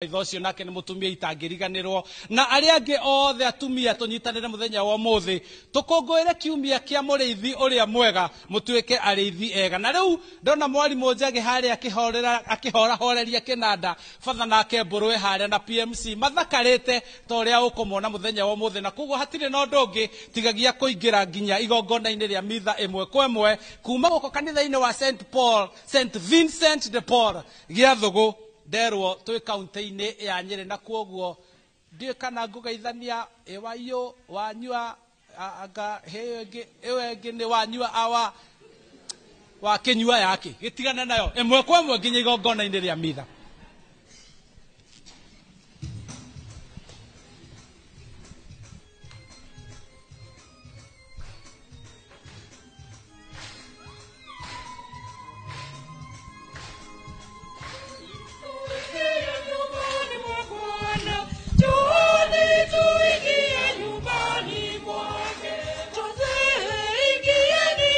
Itho ũcio nake nĩ mũtumia itangĩriganĩrwo na arĩa angĩ othe atumia tũnyitanĩre mũthenya wa ũmũthĩ tũkũngũĩre kiumia kĩa mũrĩithi ũrĩa mwega mũtuĩke arĩithi ega. Na rĩu ndona mwarimũ Njagĩ harĩa akĩhorahoreria kĩnanda batha nake Mbũrũe harĩa na PMC mathakarĩte ta ũrĩa ũkũmona mũthenya wa ũmũthĩ, na koguo hatirĩ na ũndũ ũngĩ tigagia kũingĩra nginya igongona-inĩ rĩa mitha ĩmwe kwa ĩmwe kuma gũkũ kanitha-inĩ wa St Paul, St Vincent de Paul Gĩathũgũ nderwo twĩ kaunti-inĩ ya Nyĩrĩ, na kwoguo ndiũĩ kana ngũgeithania ĩwaiũ wanyua anga ĩyo ĩngĩ ĩyo ĩngĩ nĩ wanyua awa wakĩnyua yake gĩtigane nayo ĩmwe kwa ĩmwe nginya igongona-inĩ rĩa mitha.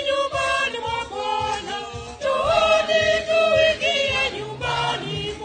Nyumbani mwa Bwana, tuingie nyumbani.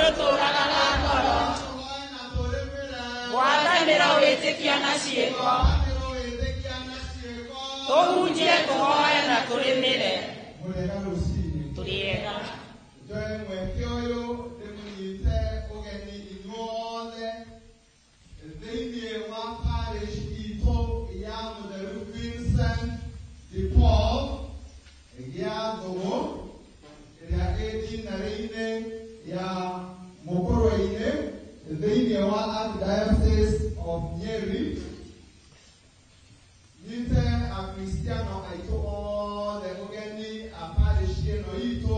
Tũrũtũraga na ngoro. Gwatanĩro wĩtĩkio na ciĩko. Tũhunjie, tũhoe na tũrĩmĩre. Tũrĩega. Njoe mweke ũyũ ndĩmũnyite ũgeni inyuothe thĩinĩ wa parish itũ ya Mũtheru Vincent de Paul gĩa Thũgũ ĩrĩa ĩ dinarĩ-inĩ ya Mũkũrwe-inĩ thĩinĩ wa Archdiocese of Nyeri. Nyite akristiano aitũ othe ũgeni a parish ĩno itũ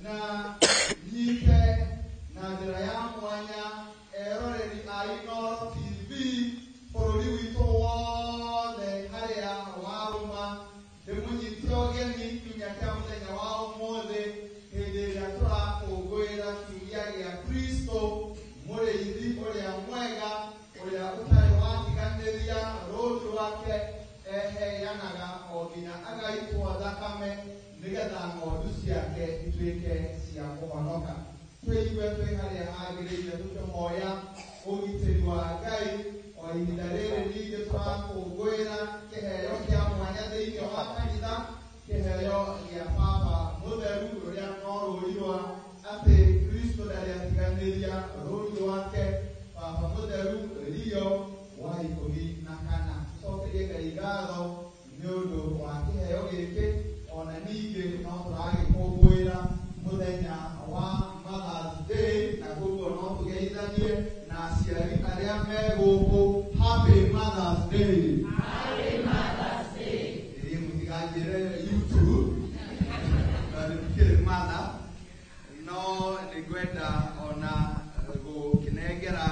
na nyite na njĩra ya mwanya eroreri a Inooro TV bũrũri witũ wothe harĩa warũma. Ndĩmũnyite ũgeni kiumia kĩa mũthenya wa ũmũthĩ hĩndĩ ĩrĩa tũrakũngũĩra kiumia gĩa Kristo mũrĩithi ũrĩa mwega ũrĩa ũtarĩ watiganĩria rũũru rwake eheanaga o nginya agaitwo thakame nĩgetha ng'ondu ciake ituĩke cia kũhonoka. Twĩigue twĩ harĩa hagĩrĩire tũkĩhoya ũgitĩri wa Ngai o ihinda rĩrĩ ningĩ tũrakũngũĩra kĩheo kĩa mwanya thĩinĩ wa kanitha, kĩheo gĩa Baba Mũtheru rũrĩa no rũũri rwa atĩ Kristo ndarĩ atiganĩria rũũru rwake. Baba Mũtheru Leo wa 14. Tũcokerie Ngai ngatho nĩ ũndũ wa kĩheo gĩkĩ ona ningĩ no tũragĩkũngũĩra mũthenya wa Mother's Day na koguo no tũgeithanie na aciari arĩa me gũkũ. Happy Mother's Day. Happy Mother's Day. Ĩĩ mũtiganjĩre YouTube tondũ ndikĩrĩ mother, no nĩngwenda ona gũkĩnengera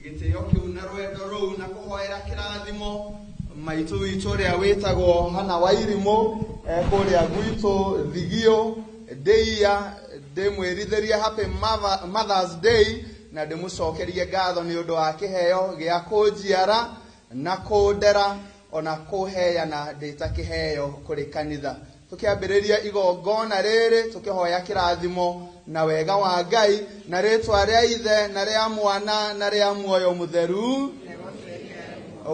gĩtĩo kĩu na rwendo rũu na kũhoera kĩrathimo maitũ witũ ũrĩa wĩtagwo Hana Wairimũ kũrĩa gwitũ Thigio ndĩia ndĩmwĩrithĩrie Happy Mother's Day na ndĩmũcokerie ngatho nĩ ũndũ wa kĩheo gĩa kũnjiara na kũndera ona kũheana ndĩ ta kĩheo kũrĩ kanitha. Tũkĩambĩrĩria igongona rĩrĩ tũkĩhoya kĩrathimo na wega wa Ngai na rĩtwa rĩa Ithe na rĩa Mwana na rĩa Muoyo Mũtheru.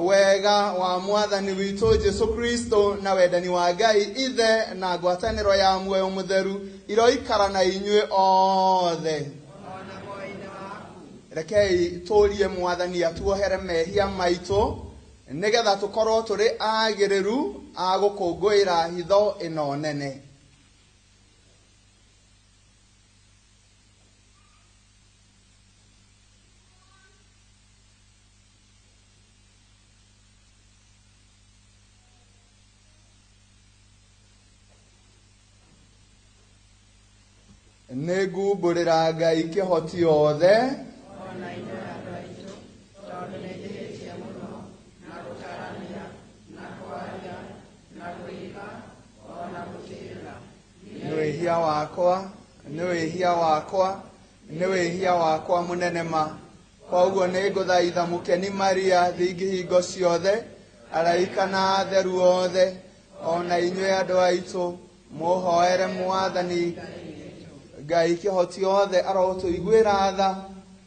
Wega wa Mwathani witũ Jesu Kristo na wendani wa Ngai Ithe na ngwatanĩro ya Muoyo Mũtheru iroikara na inyuĩ othe. Rekei tũrie Mwathani atuohere mehia maitũ nĩgetha tũkorwo tũrĩ agĩrĩru a gũkũngũĩra hitho ĩno nene. Nĩngumbũrĩra Ngai kĩhoti othe Ona inyuĩ andũ aitũ, tondũ nĩnjĩhĩtie mũno na gũtarania na kwaria na gwĩka ona gũtĩĩra. Nĩ wĩhia wakwa, nĩ wĩhia wakwa, nĩ wĩhia wakwa mũnene ma. Koguo nĩngũthaitha mũkeni Maria thingi hingo ciothe, araika na atheru othe, ona inyuĩ andũ aitũ, mũhoere Mwathani Ngai kĩhoti othe arotũiguĩra tha,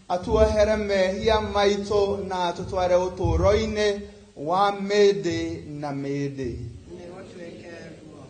atuohere mehia maitũ na atũtware ũtũũro-inĩ wa mĩndĩ na mĩndĩ. Nĩgũtuĩke guo.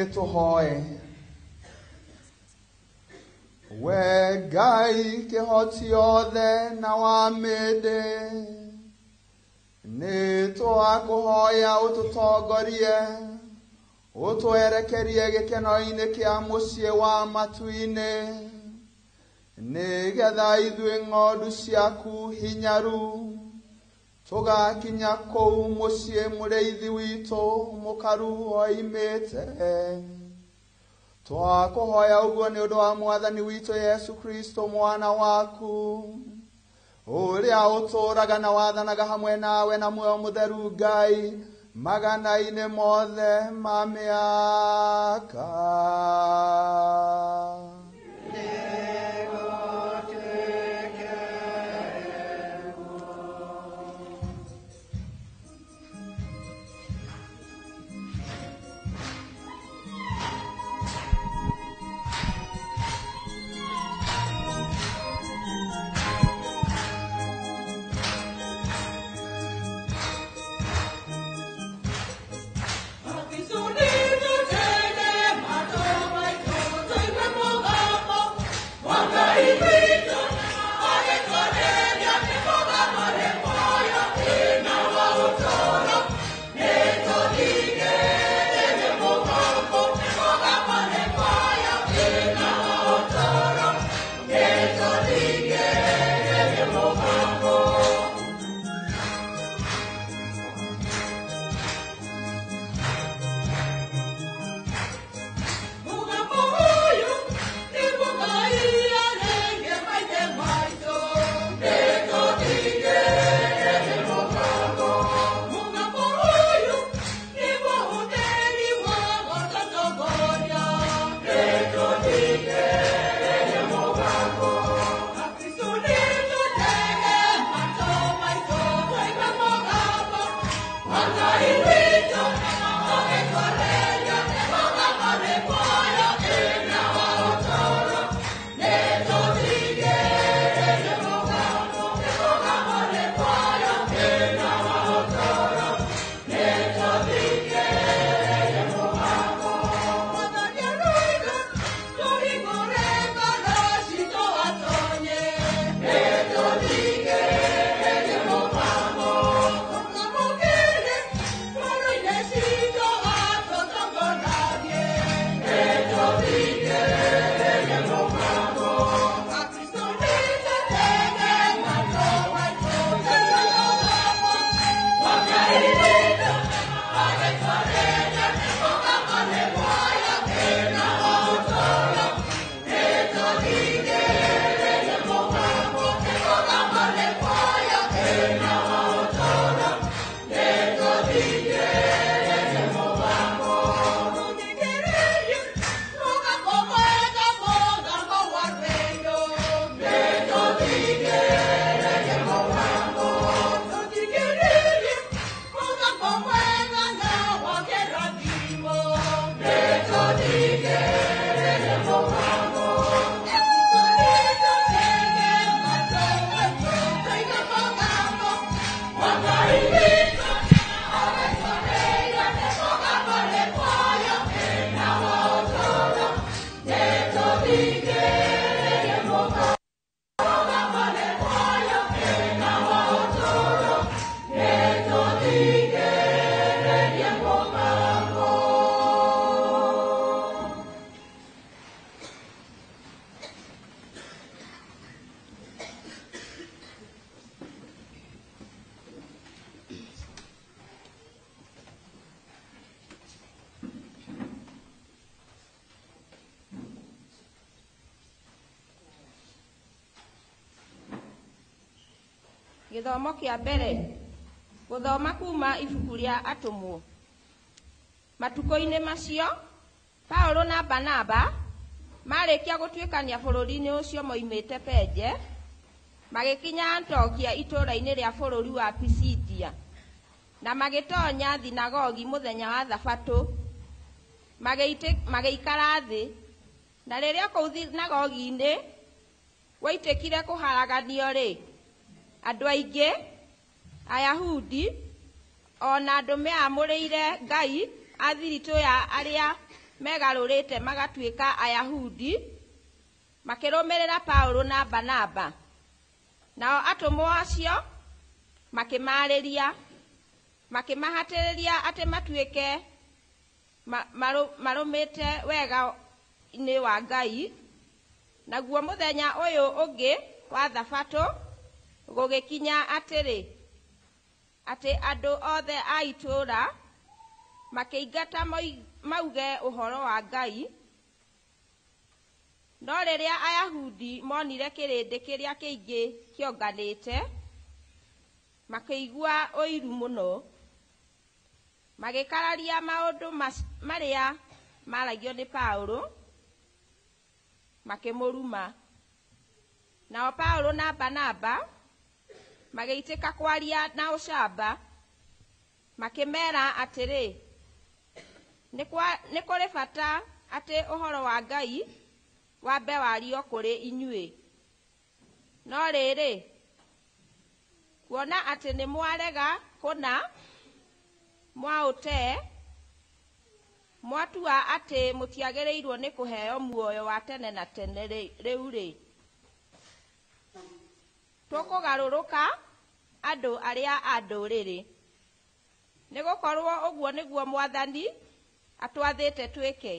Nĩ tũhoe. We Ngai kĩhoti othe na wa mĩndĩ, nĩ twakũhoya ũtũtongorie, ũtwerekerie gĩkeno-inĩ kĩa mũciĩ wa matu-inĩ, nĩgetha ithuĩ ng'ondu ciaku hinyaru tũgakinya kũu mũciĩ mũrĩithi witũ mũkaru oimĩte. Twakũhoya ũguo nĩ ũndũ wa Mwathani witũ Yesu Kristo, mwana waku, ũrĩa ũtũũraga na wathanaga hamwe nawe na muoyo mũtheru Ngai magana-inĩ mothe ma mĩaka. Gĩthomo kĩa mbere, gũthoma kuma ibuku rĩa atũmwo. Matukũ-inĩ macio, Paulo na Barnaba marĩkia gũtuĩkania bũrũri-inĩ ũcio moimĩte Penje, magĩkinya Antiokia itũũra-inĩ rĩa bũrũri wa Pisidia, na magĩtonya thinagogi mũthenya wa Thabatũ, magĩikara thĩ. Na rĩrĩa kũu thinagogi-inĩ gwaitĩkire kũharaganio-rĩ, andũ aingĩ Ayahudi o na andũ meamũrĩire Ngai a thiritũ ya arĩa megarũrĩte magatuĩka Ayahudi makĩrũmĩrĩra Paũlũ na Barnaba. Nao atũmwo acio makĩmaarĩria, makĩmahatĩrĩria atĩ matuĩke marũmĩte wega-inĩ wa Ngai. Naguo mũthenya ũyũ ũngĩ wa Thabatũ gũgĩkinya atĩrĩ, atĩ andũ othe a itũũra makĩingata mauge ũhoro wa Ngai. No rĩrĩa Ayahudi monire kĩrĩndĩ kĩrĩa kĩingĩ kĩonganĩte, makĩigua ũiru mũno, magĩkararia maũndũ marĩa maaragio nĩ Paũlũ, makĩmũruma. Nao Paũlũ na Barnaba magĩitĩka kwaria na ũcamba, makĩmeera atĩrĩ, nĩ kũrĩ bata atĩ ũhoro wa Ngai wambe wario kũrĩ inyuĩ. No rĩrĩ, kuona atĩ nĩ mwarega kũna mwaũte, mwatua atĩ mũtiagĩrĩirwo nĩ kũheo muoyo wa tene na tene rĩu-rĩ, tũkũgarũrũka andũ arĩa a ndũrĩrĩ. Nĩgũkorwo ũguo nĩguo Mwathani atwathĩte twĩke.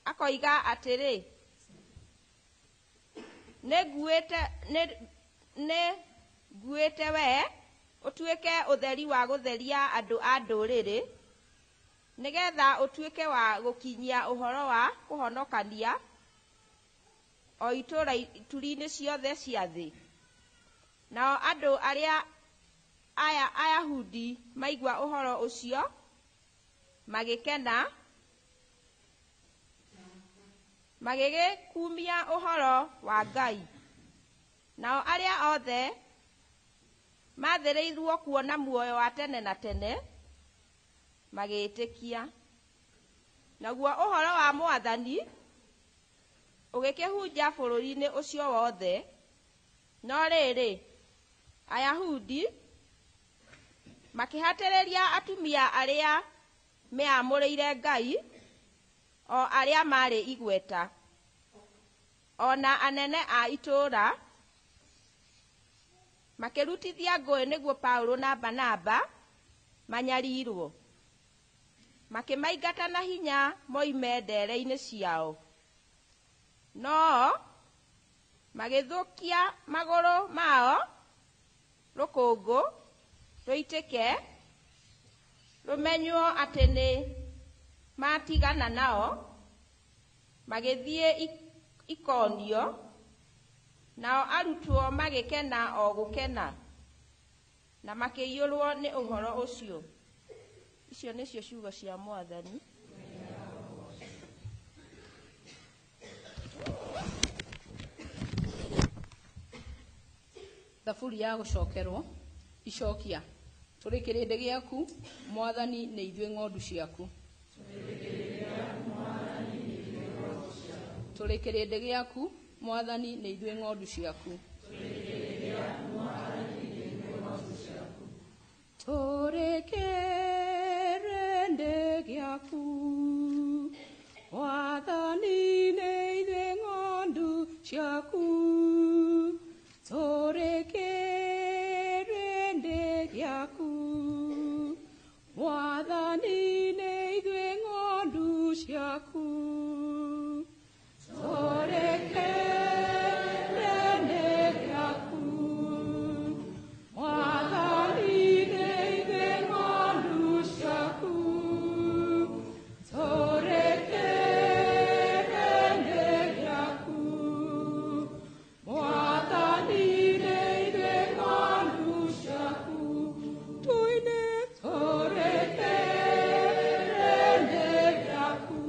Akoiga atĩrĩ, nĩ nguĩte we ũtuĩke ũtheri wa gũtheria andũ a ndũrĩrĩ, nĩgetha ũtuĩke wa gũkinyia ũhoro wa kũhonokania o itũũra ituri-inĩ ciothe cia thĩ. Nao andũ arĩa aya Ayahudi maigua ũhoro ũcio magĩkena, magĩgĩkumia ũhoro wa Ngai. Nao arĩa othe maathĩrĩirwo kuona muoyo wa tene na tene magĩĩtĩkia. Naguo ũhoro wa Mwathani ũgĩkĩhunja bũrũri-inĩ ũcio wothe. No rĩrĩ, Ayahudi makĩhatĩrĩria atumia arĩa meamũrĩire Ngai, o arĩa maarĩ igweta, o na anene a itũũra, makĩrutithia ngũĩ nĩguo Paũlũ na Barnaba manyarirwo. Makĩmaingata na hinya moime ndeere-inĩ ciao. No magĩthũkia magũrũ mao rũkũngũ rũitĩke, rũmenywo atĩ nĩ matigana nao, magĩthiĩ Ikonio. Nao arutwo magĩkena o gũkena, na makĩiyũrwo nĩ ũhoro ũcio. Icio nĩcio ciugo cia Mwathani. Thaburi ya gũcokerwo. Icokia. Tũrĩ kĩrĩndĩ gĩaku, Mwathani, nĩ ithuĩ ng'ondu ciaku. Tũrĩ kĩrĩndĩ gĩaku, Mwathani, nĩ ithuĩ ng'ondu ciaku. Tũrĩ kĩrĩndĩ gĩaku, Mwathani, nĩ ithuĩ ng'ondu ciaku. Tũrĩ kĩrĩndĩ gĩaku, Mwathani, nĩ ithuĩ ng'ondu ciaku. Tũrĩ kĩrĩndĩ gĩaku, Mwathani, nĩ ithuĩ ng'ondu ciaku. Tũrĩ kĩrĩndĩ gĩaku, Mwathani, nĩ ithuĩ ng'ondu ciaku. Tuine. Tũrĩ kĩrĩndĩ gĩaku.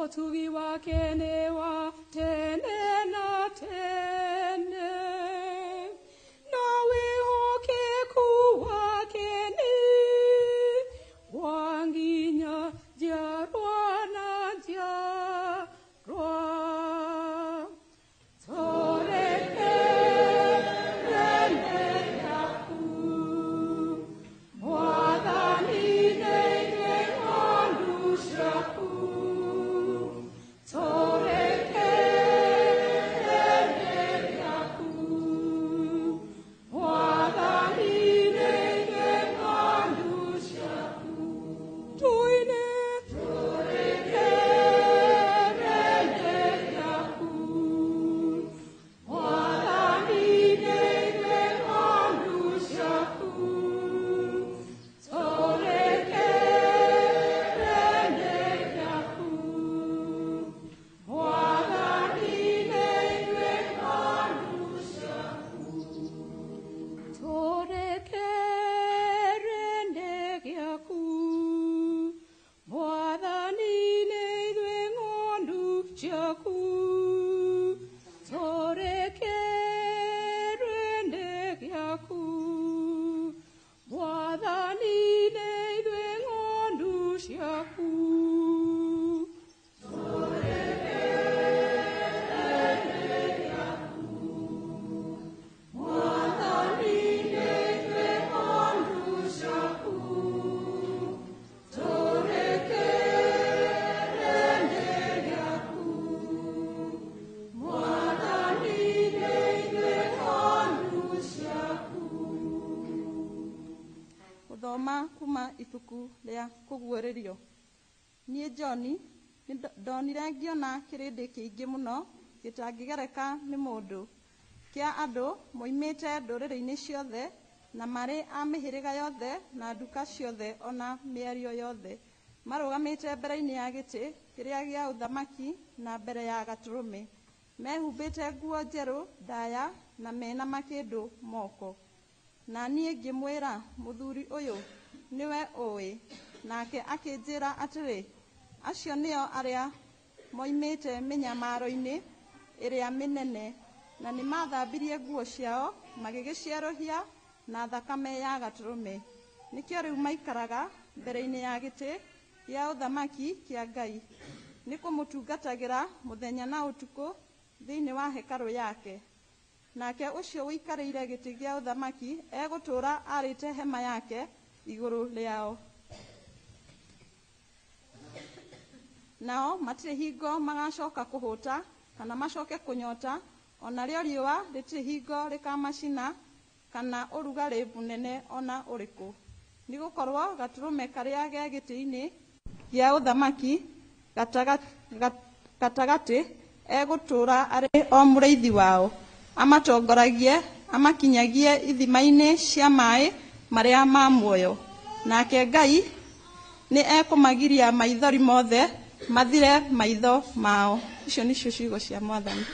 Ũtugi wake nĩ wa tene na tene, na wĩhokeku wake nĩ wa nginya njiarwa na njiarwa. Tũreke rene yaku, Mwathani nĩ ithuĩ ng'ondu ciaku. Tũreke rene yaku, Mwathani nĩ ithuĩ ng'ondu ciaku. Tũine tũreke rene yaku, Mwathani nĩ ithuĩ ng'ondu ciaku. Tũreke rene yaku, Mwathani nĩ ithuĩ ng'ondu ciaku. Tũreke rene gĩaku, Mwathani nĩ ithuĩ ng'ondu ciaku. Tũreke rene gĩaku, Mwathani nĩ ithuĩ ng'ondu ciaku. Mwathani nĩ ithuĩ ng'ondu ciaku. Tũreke rene gĩaku, Mwathani nĩ ithuĩ ng'ondu ciaku. Gũthoma kuma ibuku rĩa kũguũrĩrio. Niĩ John ndonire ngĩona kĩrĩndĩ kĩingĩ mũno gĩtangĩgereka nĩ mũndũ, kĩa andũ moimĩte ndũrĩrĩ-inĩ ciothe na marĩ a mĩhĩrĩga yothe na nduka ciothe ona mĩario yothe, marũgamĩte mbere-inĩ ya gĩtĩ kĩrĩa gĩa ũthamaki na mbere ya Gatũrũme, mehumbĩte nguo njerũ ndaya na mena makĩndũ moko. Na niĩ ngĩmwĩra, mũthuri ũyũ, nĩwe ũĩ. Nake akĩnjĩra atĩrĩ, acio nĩo arĩa moimĩte mĩnyamaro-inĩ ĩrĩa mĩnene, na nĩmathambirie nguo ciao magĩgĩcierũhia na thakame ya Gatũrũme. Nĩkĩo rĩu maikaraga mbere-inĩ ya gĩtĩ gĩa ũthamaki kĩa Ngai, nĩ kũmũtungatagĩra mũthenya na ũtukũ thĩinĩ wa hekarũ yake. Nake ũcio ũikarĩire gĩtĩ gĩa ũthamaki egũtũũra arĩte hema yake igũrũ rĩao. Nao matirĩ hingo magacoka kũhũta kana macoke kũnyota, ona rĩo riũa rĩtirĩ hingo rĩkamacina kana ũrugarĩ mũnene ona ũrĩkũ. Nĩ gũkorwo Gatũrũme karĩa ge gĩtĩ-inĩ gĩa ũthamaki gatagatĩ egũtũũra arĩ o mũrĩithi wao, amatongoragie amakinyagie ithima-inĩ cia maĩ marĩa ma muoyo. Nake Ngai nĩ ekũmagiria maithori mothe mathire maitho mao. Icio nĩcio ciugo cia Mwathani.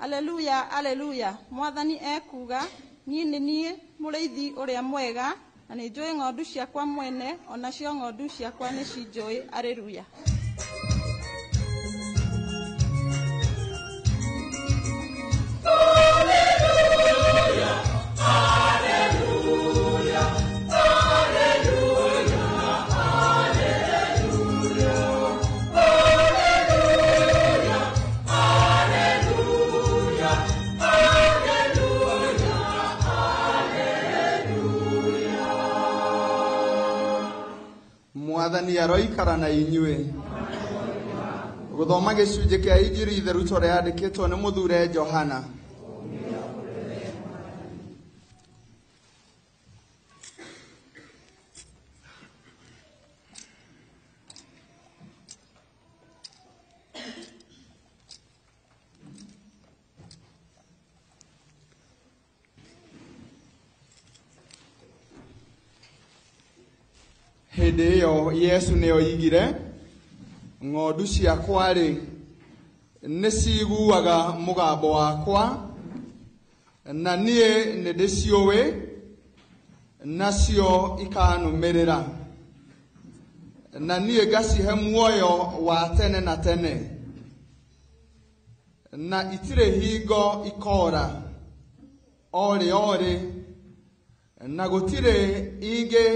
Aleluya, aleluya. Mwathani ekuuga, niĩ nĩ niĩ mũrĩithi ũrĩa mwega, na nĩ njũĩ ng'ondu ciakwa mwene, o nacio ng'ondu ciakwa nĩ cinjũĩ. Aleluya. Mwathani aroikara na inyuĩ. Gũthoma gĩcunjĩ kĩa Injiri theru ta ũrĩa yandĩkĩtwo nĩ mũthure Johana. Hĩndĩ ĩyo Yesu nĩoigire, ng'ondu ciakwa-rĩ, nĩciguaga mũgambo wakwa, na niĩ nĩndĩciũĩ, nacio ikanũmĩrĩra. Na niĩ ngacihe muoyo wa tene na tene, na itirĩ hingo ikora orĩ orĩ, na gũtirĩ ingĩ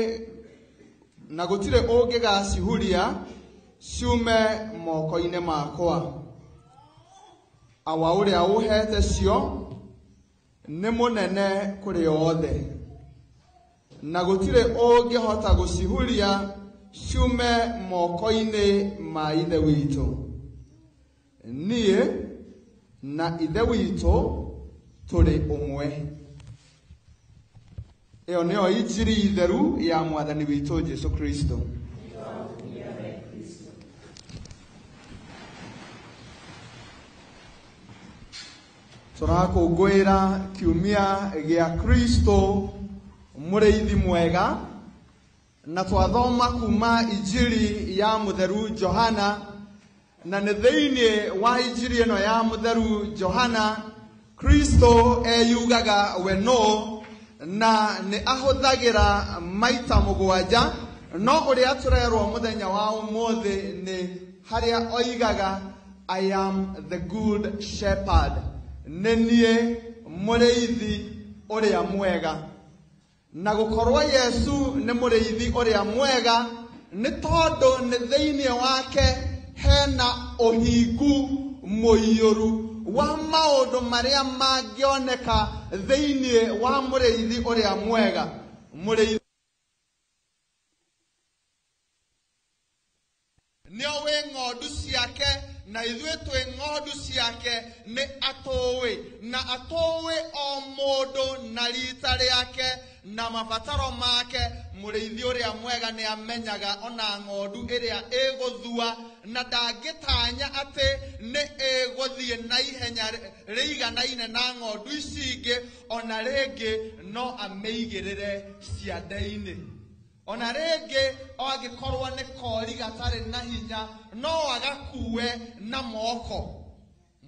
na gũtirĩ ũngĩgacihuria ciume moko-inĩ makwa. Awa ũrĩa ũheete cio nĩ mũnene kũrĩ othe, na gũtirĩ ũngĩhota gũcihuria ciume moko-inĩ ma Ithe witũ. Niĩ na Ithe witũ tũrĩ ũmwe. Ĩyo nĩyo injiri theru ya Mwathani witũ Jesu Kristo. Tũrakũngũĩra kiumia gĩa Kristo mũrĩithi mwega, na twathoma kuma injiri ya mũtheru Johana, na nĩ thĩinĩ wa injiri ĩno ya mũtheru Johana Kristo eyugaga we nũ, na nĩ ahũthagĩra maita mũgwanja, no ũrĩa tũrerwo mũthenya wa ũmũthĩ nĩ harĩa oigaga I am the good shepherd, nĩ niĩ mũrĩithi ũrĩa mwega. Na gũkorwo Yesu nĩ mũrĩithi ũrĩa mwega nĩ tondũ nĩ thĩinĩ wake hena ũhingu mũiyũru wa maũndũ marĩa mangĩoneka thĩinĩ wa mũrĩithi ũrĩa mwega. Mũrĩithi nĩoĩ ng'ondu ciake, na ithuĩ twĩ ng'ondu ciake, nĩ atũĩ, na atũĩ o mũndũ na rita rĩake na mabataro make. Mũrĩithi ũrĩa mwega nĩ amenyaga ona ng'ondu ĩrĩa ĩgũthua, na ndangĩtanya atĩ nĩ ĩgũthiĩ na ihenya rĩiganaine na ng'ondu ici ingĩ, ona rĩngĩ no amĩigĩrĩre ciande-inĩ. Ona rĩngĩ angĩkorwo nĩ kori gatarĩ na hinya no agakue na moko.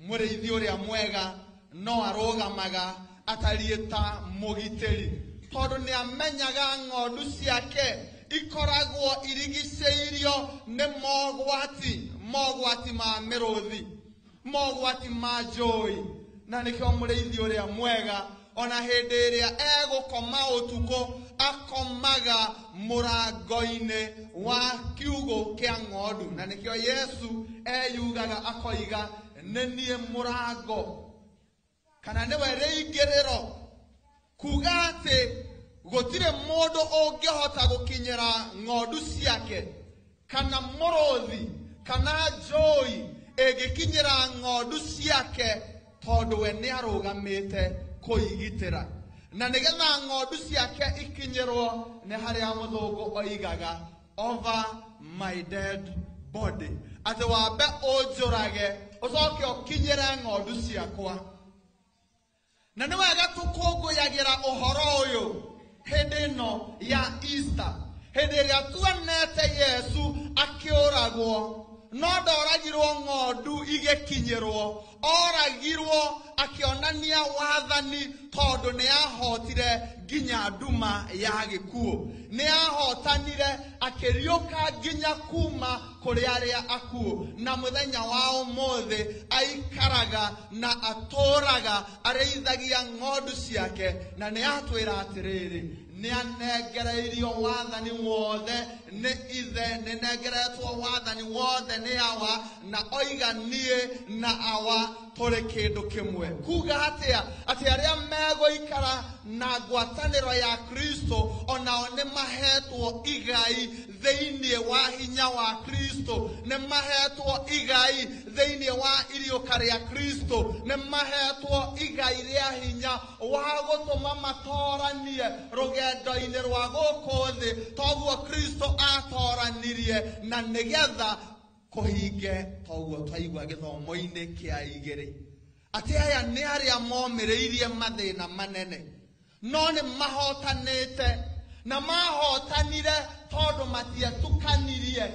Mũrĩithi ũrĩa mwega no arũgamaga atariĩ ta mũgitĩri, tondũ nĩ amenyaga ng'ondu ciake ikoragwo irigicĩirio nĩ mogwati, mogwati ma mĩrũthi, mogwati ma njũĩ. Na nĩkĩo mũrĩithi ũrĩa mwega ona hĩndĩ ĩrĩa egũkoma ũtukũ akomaga mũrango-inĩ wa kiugũ kĩa ng'ondu. Na nĩkĩo Yesu eyugaga akoiga nĩ niĩ mũrango, kana nĩwe rĩingĩrĩro, kuga atĩ gũtirĩ mũndũ ũngĩhota gũkinyĩra ng'ondu ciake, kana mũrũthi kana njũi ĩngĩkinyĩra ng'ondu ciake, tondũ we nĩ arũgamĩte kũigitĩra. Na nĩgetha ng'ondu ciake ikinyĩrwo nĩ harĩa mũthũngũ oigaga over my dead body, atĩ wambe ũnjũrage ũcoke ũkinyĩre ng'ondu ciakwa. Na nĩ wega tũkũngũyagĩra ũhoro ũyũ hĩndĩ ĩno ya Easter, hĩndĩ ĩrĩa tuonete Yesu akĩũragwo, no ndoragirwo ng'ondu igĩkinyĩrwo, oragirwo akĩonania wathani, tondũ nĩ ahotire nginya nduma ya gĩkuũ, nĩ ahotanire akĩriũka nginya kuma kũrĩ arĩa akuũ. Na mũthenya wa ũmũthĩ aikaraga na atũraga arĩithagia ng'ondu ciake, na nĩ atwĩra atĩrĩrĩ, nĩ anengereirio wathani wothe nĩ Ithe, nĩ nengeretwo wathani wothe nĩ Awa, na oiga niĩ na Awa tũrĩ kĩndũ kĩmwe. Kuga atĩa? Atĩ arĩa megũikara na ngwatanĩro ya Kristo onao nĩ mahetwo igai thĩinĩ wa hinya wa Kristo, nĩ mahetwo igai thĩinĩ wa iriũka rĩa Kristo, nĩ mahetwo igai rĩa hinya wa gũtũma matoranie rũgendo-inĩ rwa gũkũ thĩ, toguo Kristo atoranirie, na nĩgetha kũhinge toguo twaigua gĩthomo-inĩ kĩa igĩrĩ, atĩ aya nĩ arĩa momĩrĩirie mathĩna manene, no nĩ mahotanĩte, Na mahotanire tondũ matiatukanirie.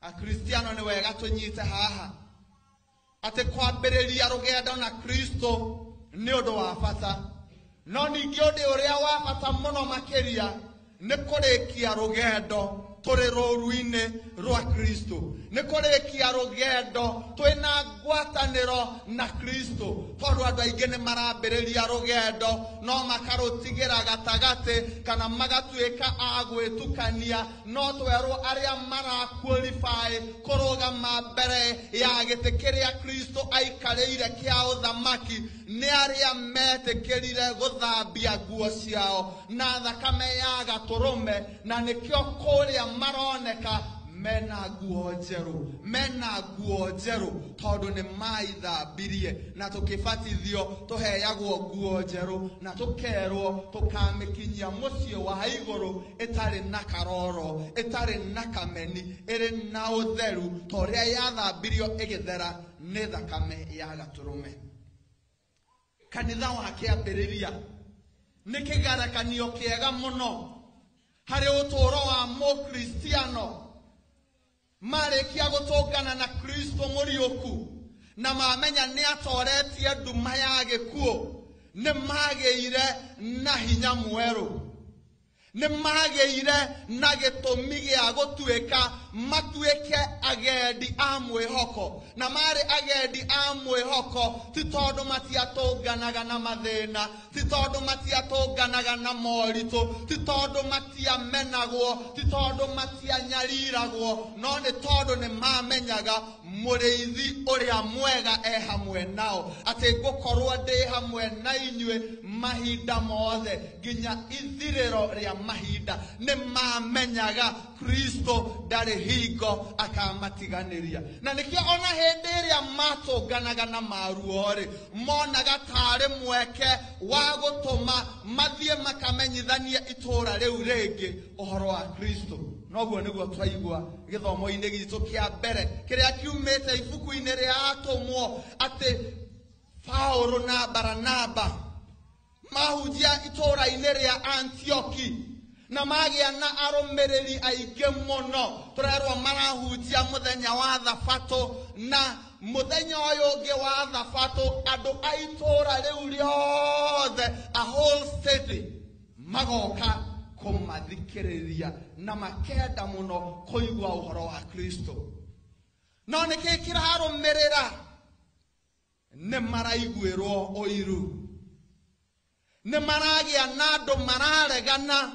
Akristiano nĩ wega tũnyite haha atĩ kwambĩrĩria rũgendo na Kristo nĩ ũndũ wa bata, no ningĩ ũndũ ũrĩa wa bata mũno makĩria nĩ kũrĩkia rũgendo tũrĩ rũru-inĩ rwa Kristo, nĩ kũrĩkia rũgendo twĩna ngwatanĩro na Kristo, tondũ andũ aingĩ nĩ marambĩrĩria rũgendo no makarũtigĩra gatagatĩ kana magatuĩka a gwĩtukania. No twerwo arĩa maraqualify kũrũgama mbere ya gĩtĩ kĩrĩa Kristo aikarĩire kĩa ũthamaki nĩ arĩa metĩkĩrire gũthambia nguo ciao na thakame ya gatũrũme, na nĩkĩo kũrĩa maroneka mena nguo njerũ, mena nguo njerũ tondũ nĩ maithambirie. Na tũkĩbatithio tũheagwo nguo njerũ na tũkerwo tũkamĩkinyia mũciĩ wa igũrũ ĩtarĩ na karoro, ĩtarĩ na kameni, ĩrĩ na ũtheru ta ũrĩa yathambirio ĩgĩthera nĩ thakame ya gatũrũme. Kanitha wa kĩambĩrĩria nĩ kĩgerekanio kĩega mũno harĩ ũtũũro wa mũkristiano. Marĩkia gũtũngana na Kristo mũriũku na mamenya nĩ atoretie nduma ya gĩkuũ, nĩ magĩire na hinya mwerũ, nĩ magĩire na gĩtũmi gĩa gũtuĩka matuĩke agendi a mwĩhoko. Na marĩ agendi a mwĩhoko ti tondũ matiatũnganaga na mathĩna, ti tondũ matiatũnganaga na moritũ, ti tondũ matiamenagwo, ti tondũ matianyariragwo, no nĩ tondũ nĩ mamenyaga mũrĩithi ũrĩa mwega e hamwe nao, atĩ ngũkorwo ndĩ hamwe na inyuĩ mahinda mothe nginya ithirĩro rĩa mahinda. Nĩ mamenyaga Kristo ndarĩ hingo akamatiganĩria, na nĩkĩo ona hĩndĩ ĩrĩa matũnganaga na maruo-rĩ, monaga tarĩ mweke wa gũtũma mathiĩ makamenyithanie itũũra rĩu rĩngĩ ũhoro wa Kristo. Noguo nĩguo twaigua gĩthomo-inĩ gitũ kĩa mbere kĩrĩa kiumĩte ibuku-inĩ rĩa Atũmwo, atĩ Paũlũ na Baranaba mahunjia itũũra-inĩ rĩa Antioki na magĩa na arũmĩrĩri aingĩ mũno. Tũrerwo marahunjia mũthenya wa Thabatũ, na mũthenya ũyũ ũngĩ wa Thabatũ andũ a itũũra rĩu rĩothe, a whole city, magoka kũmathikĩrĩria na makenda mũno kũigua ũhoro wa Kristo. No nĩkĩ kĩrarũmĩrĩra? Nĩ maraiguĩrwo ũiru, nĩ maragĩa na andũ mararegana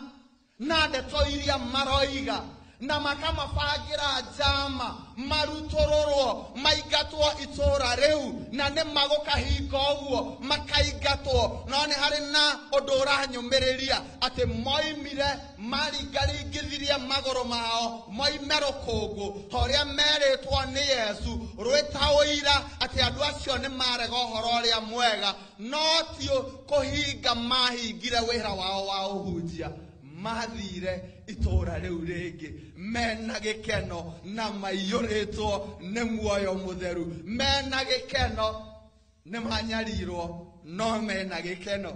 na ndeto iria maroiga, na makamabangĩra njama marutũrũrwo maingatwo itũũra rĩu, na nĩ magũkahinga ũguo makaingatwo. No nĩ harĩ na ũndũ ũranyũmĩrĩria atĩ moimire maringaringithirie magũrũ mao moime rũkũngũ ta ũrĩa merĩtwo nĩ Yesu, rwĩta ũira atĩ andũ acio nĩ marega ũhoro ũrĩa mwega, no ti kũhinga mahingire wĩra wao wa ũhunjia. Mathire itũũra rĩu rĩngĩ mena gĩkeno na maiyũrĩtwo nĩ muoyo mũtheru, mena gĩkeno, nĩ manyarirwo no mena gĩkeno,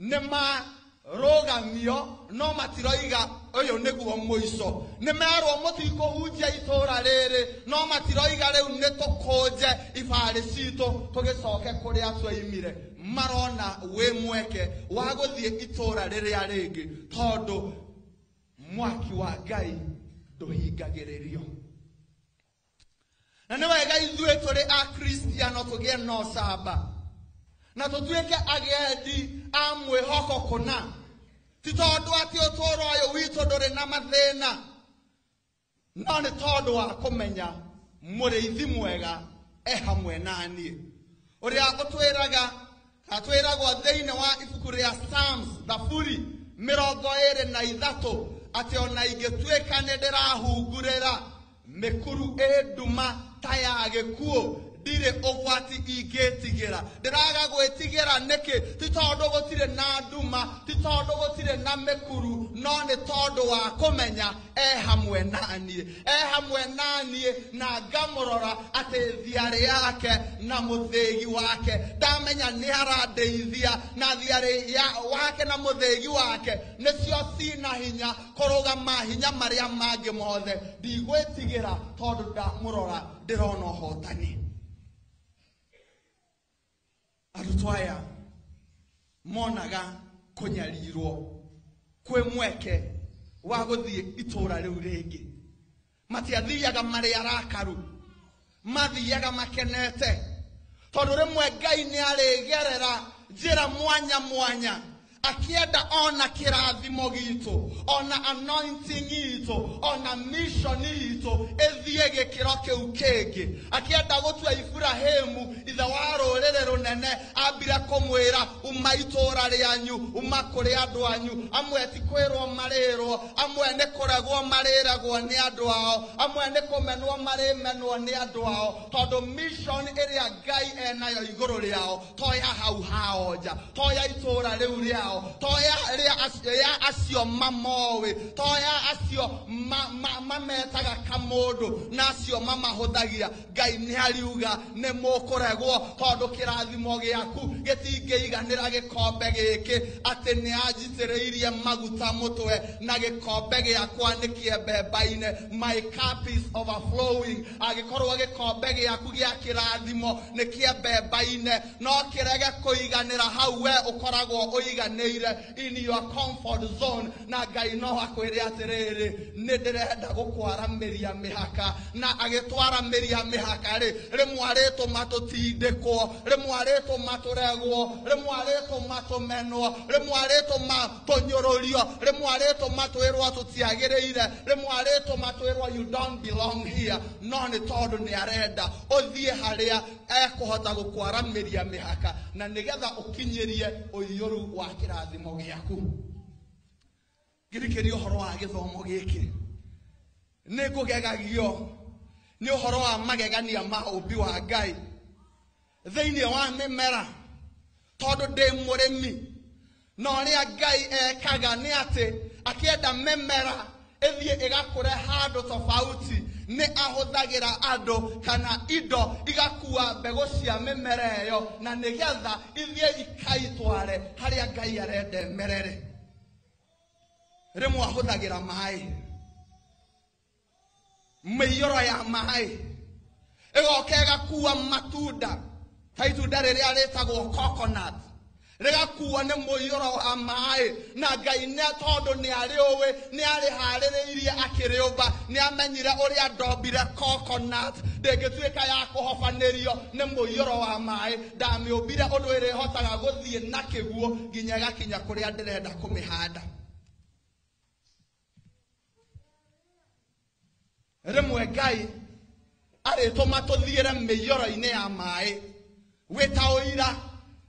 nĩ marũgamio no matiroiga ũyũ nĩguo mũico, nĩ merwo mũtikũhunjia itũũra rĩrĩ no matiroiga rĩu nĩ tũkũnje ibarĩ citũ tũgĩcoke kũrĩa twaimire. Marona wĩ mweke wa gũthiĩ itũũra rĩrĩa rĩngĩ tondũ mwaki wa Ngai ndũhingagĩrĩrio. Na nĩ wega ithuĩ tũrĩ Akristiano tũgĩe na ũcamba na tũtuĩke agendi a mwĩhoko kũna, ti tondũ atĩ ũtũũro ũyũ witũ ndũrĩ na mathĩna, no nĩ tondũ wa kũmenya mũrĩithi mwega e hamwe na niĩ, ũrĩa ũtwĩraga atwĩragwo thĩinĩ wa ibuku rĩa Psalms Thaburi 23 atĩ ona ingĩtuĩka nĩ ndĩrahungurĩra mĩkuru ĩ nduma ta ya gĩkuũ, Ndirĩ ũgwati ingĩtigĩra. Ndĩraga gwĩtigĩra nĩkĩ? Ti tondũ gũtirĩ na nduma, ti tondũ gũtirĩ na mĩkuru, no nĩ tondũ wa kũmenya e hamwe na niĩ, e hamwe na niĩ, na ngamũrora atĩ thiarĩ yake na mũthĩgi wake. Ndamenya nĩ arandeithia, na thiarĩ wake na mũthĩgi wake nĩcio cina hinya kũrũgama hinya marĩa mangĩ mothe. Ndigwĩtigĩra tondũ ndamũrora ndĩrona ũhotani. Arutwo aya monaga kũnyarirwo kwĩ mweke wa gũthiĩ itũũra rĩu rĩngĩ. Matiathiaga marĩ arakaru, mathiaga makenete, tondũ rĩmwe Ngai nĩ arĩgerera njĩra mwanya mwanya akĩenda ona kĩrathimo gitũ, ona anointing itũ, ona mission itũ ĩthiĩ gĩkĩro kĩu kĩngĩ. Akĩenda gũtua Iburahĩmu ithe wa rũrĩrĩ rũnene, ambire kũmwĩra uma itũũra rĩanyu, uma kũrĩ andũ anyu. Amwe ti kwĩrwo marĩrwo, amwe nĩ kũregwo marĩregwo nĩ andũ ao, amwe nĩ kũmenwo marĩmenwo nĩ andũ ao, tondũ mission ĩrĩa Ngai enayo igũrũ rĩao to ya hau hao nja, to ya itũũra rĩu rĩao, to ya acio mamoĩ, to ya acio mametaga kamũndũ na acio mamahũthagia. Ngai nĩ ariuga nĩ mũkũregwo, tondũ kĩrathimo gĩaku gĩtingĩiganĩra gĩkombe gĩkĩ, atĩ nĩ anjitĩrĩirie maguta mũtwe na gĩkombe gĩakwa nĩ kĩembembaine. My cup is overflowing. Angĩkorwo gĩkombe gĩaku gĩa kĩrathimo nĩ kĩembembaine, no kĩrege kũiganĩra hau we ũkoragwo ũiganĩire in your comfort zone, na Ngai no akwĩre atĩrĩrĩ, nĩ ndĩrenda gũkwaramĩria mĩhaka. Na agĩtwaramĩria mĩhaka rĩ, rĩmwe arĩtũma tũtindĩkwo, rĩmwe arĩtũma tũregwo, rĩmwe arĩtũma tũmenwo, rĩmwe arĩtũma tũnyũrũrio, rĩmwe arĩtũma twĩrwo tũtiagĩrĩire, rĩmwe arĩtũma twĩrwo you don't belong here. No nĩ tondũ nĩ arenda ũthiĩ harĩa ekũhota gũkwaramĩria mĩhaka, na nĩgetha ũkinyĩrie ũiyũru wa kĩrathimo gĩaku. Ngĩrikĩria ũhoro wa gĩthomo gĩkĩ, nĩ ngũgegagio nĩ ũhoro wa magegania ma ũmbi wa Ngai thĩinĩ wa mĩmera, tondũ ndĩ mũrĩmi. Na ũrĩa Ngai ekaga nĩ atĩ akĩenda mĩmera ĩthiĩ ĩgakũre handũ tofauti, nĩ ahũthagĩra andũ kana indo igakua mbegũ cia mĩmera ĩyo, na nĩgetha ithiĩ ikaitware harĩa Ngai arenda ĩmerere. Rĩmwe ahũthagĩra maĩ, mĩiyũro ya maĩ ĩgoka ĩgakua matunda ta itunda rĩrĩa rĩtagwo coconut, rĩgakuo nĩ mũiyũro wa maĩ. Na Ngai nĩ tondũ nĩ arĩũĩ, nĩ arĩharĩrĩirie akĩrĩũmba, nĩ amenyire ũrĩa ndombire coconut ndĩngĩtuĩka ya kũhobanĩrio nĩ mũiyũro wa maĩ. Ndamĩũmbire ũndũ ĩrĩhotaga gũthiĩ na kĩguo nginya ĩgakinya kũrĩa ndĩrenda kũmĩhanda. Rĩmwe Ngai arĩtũma tũthiĩre mĩiyũro-inĩ ya maĩ, wĩta ũira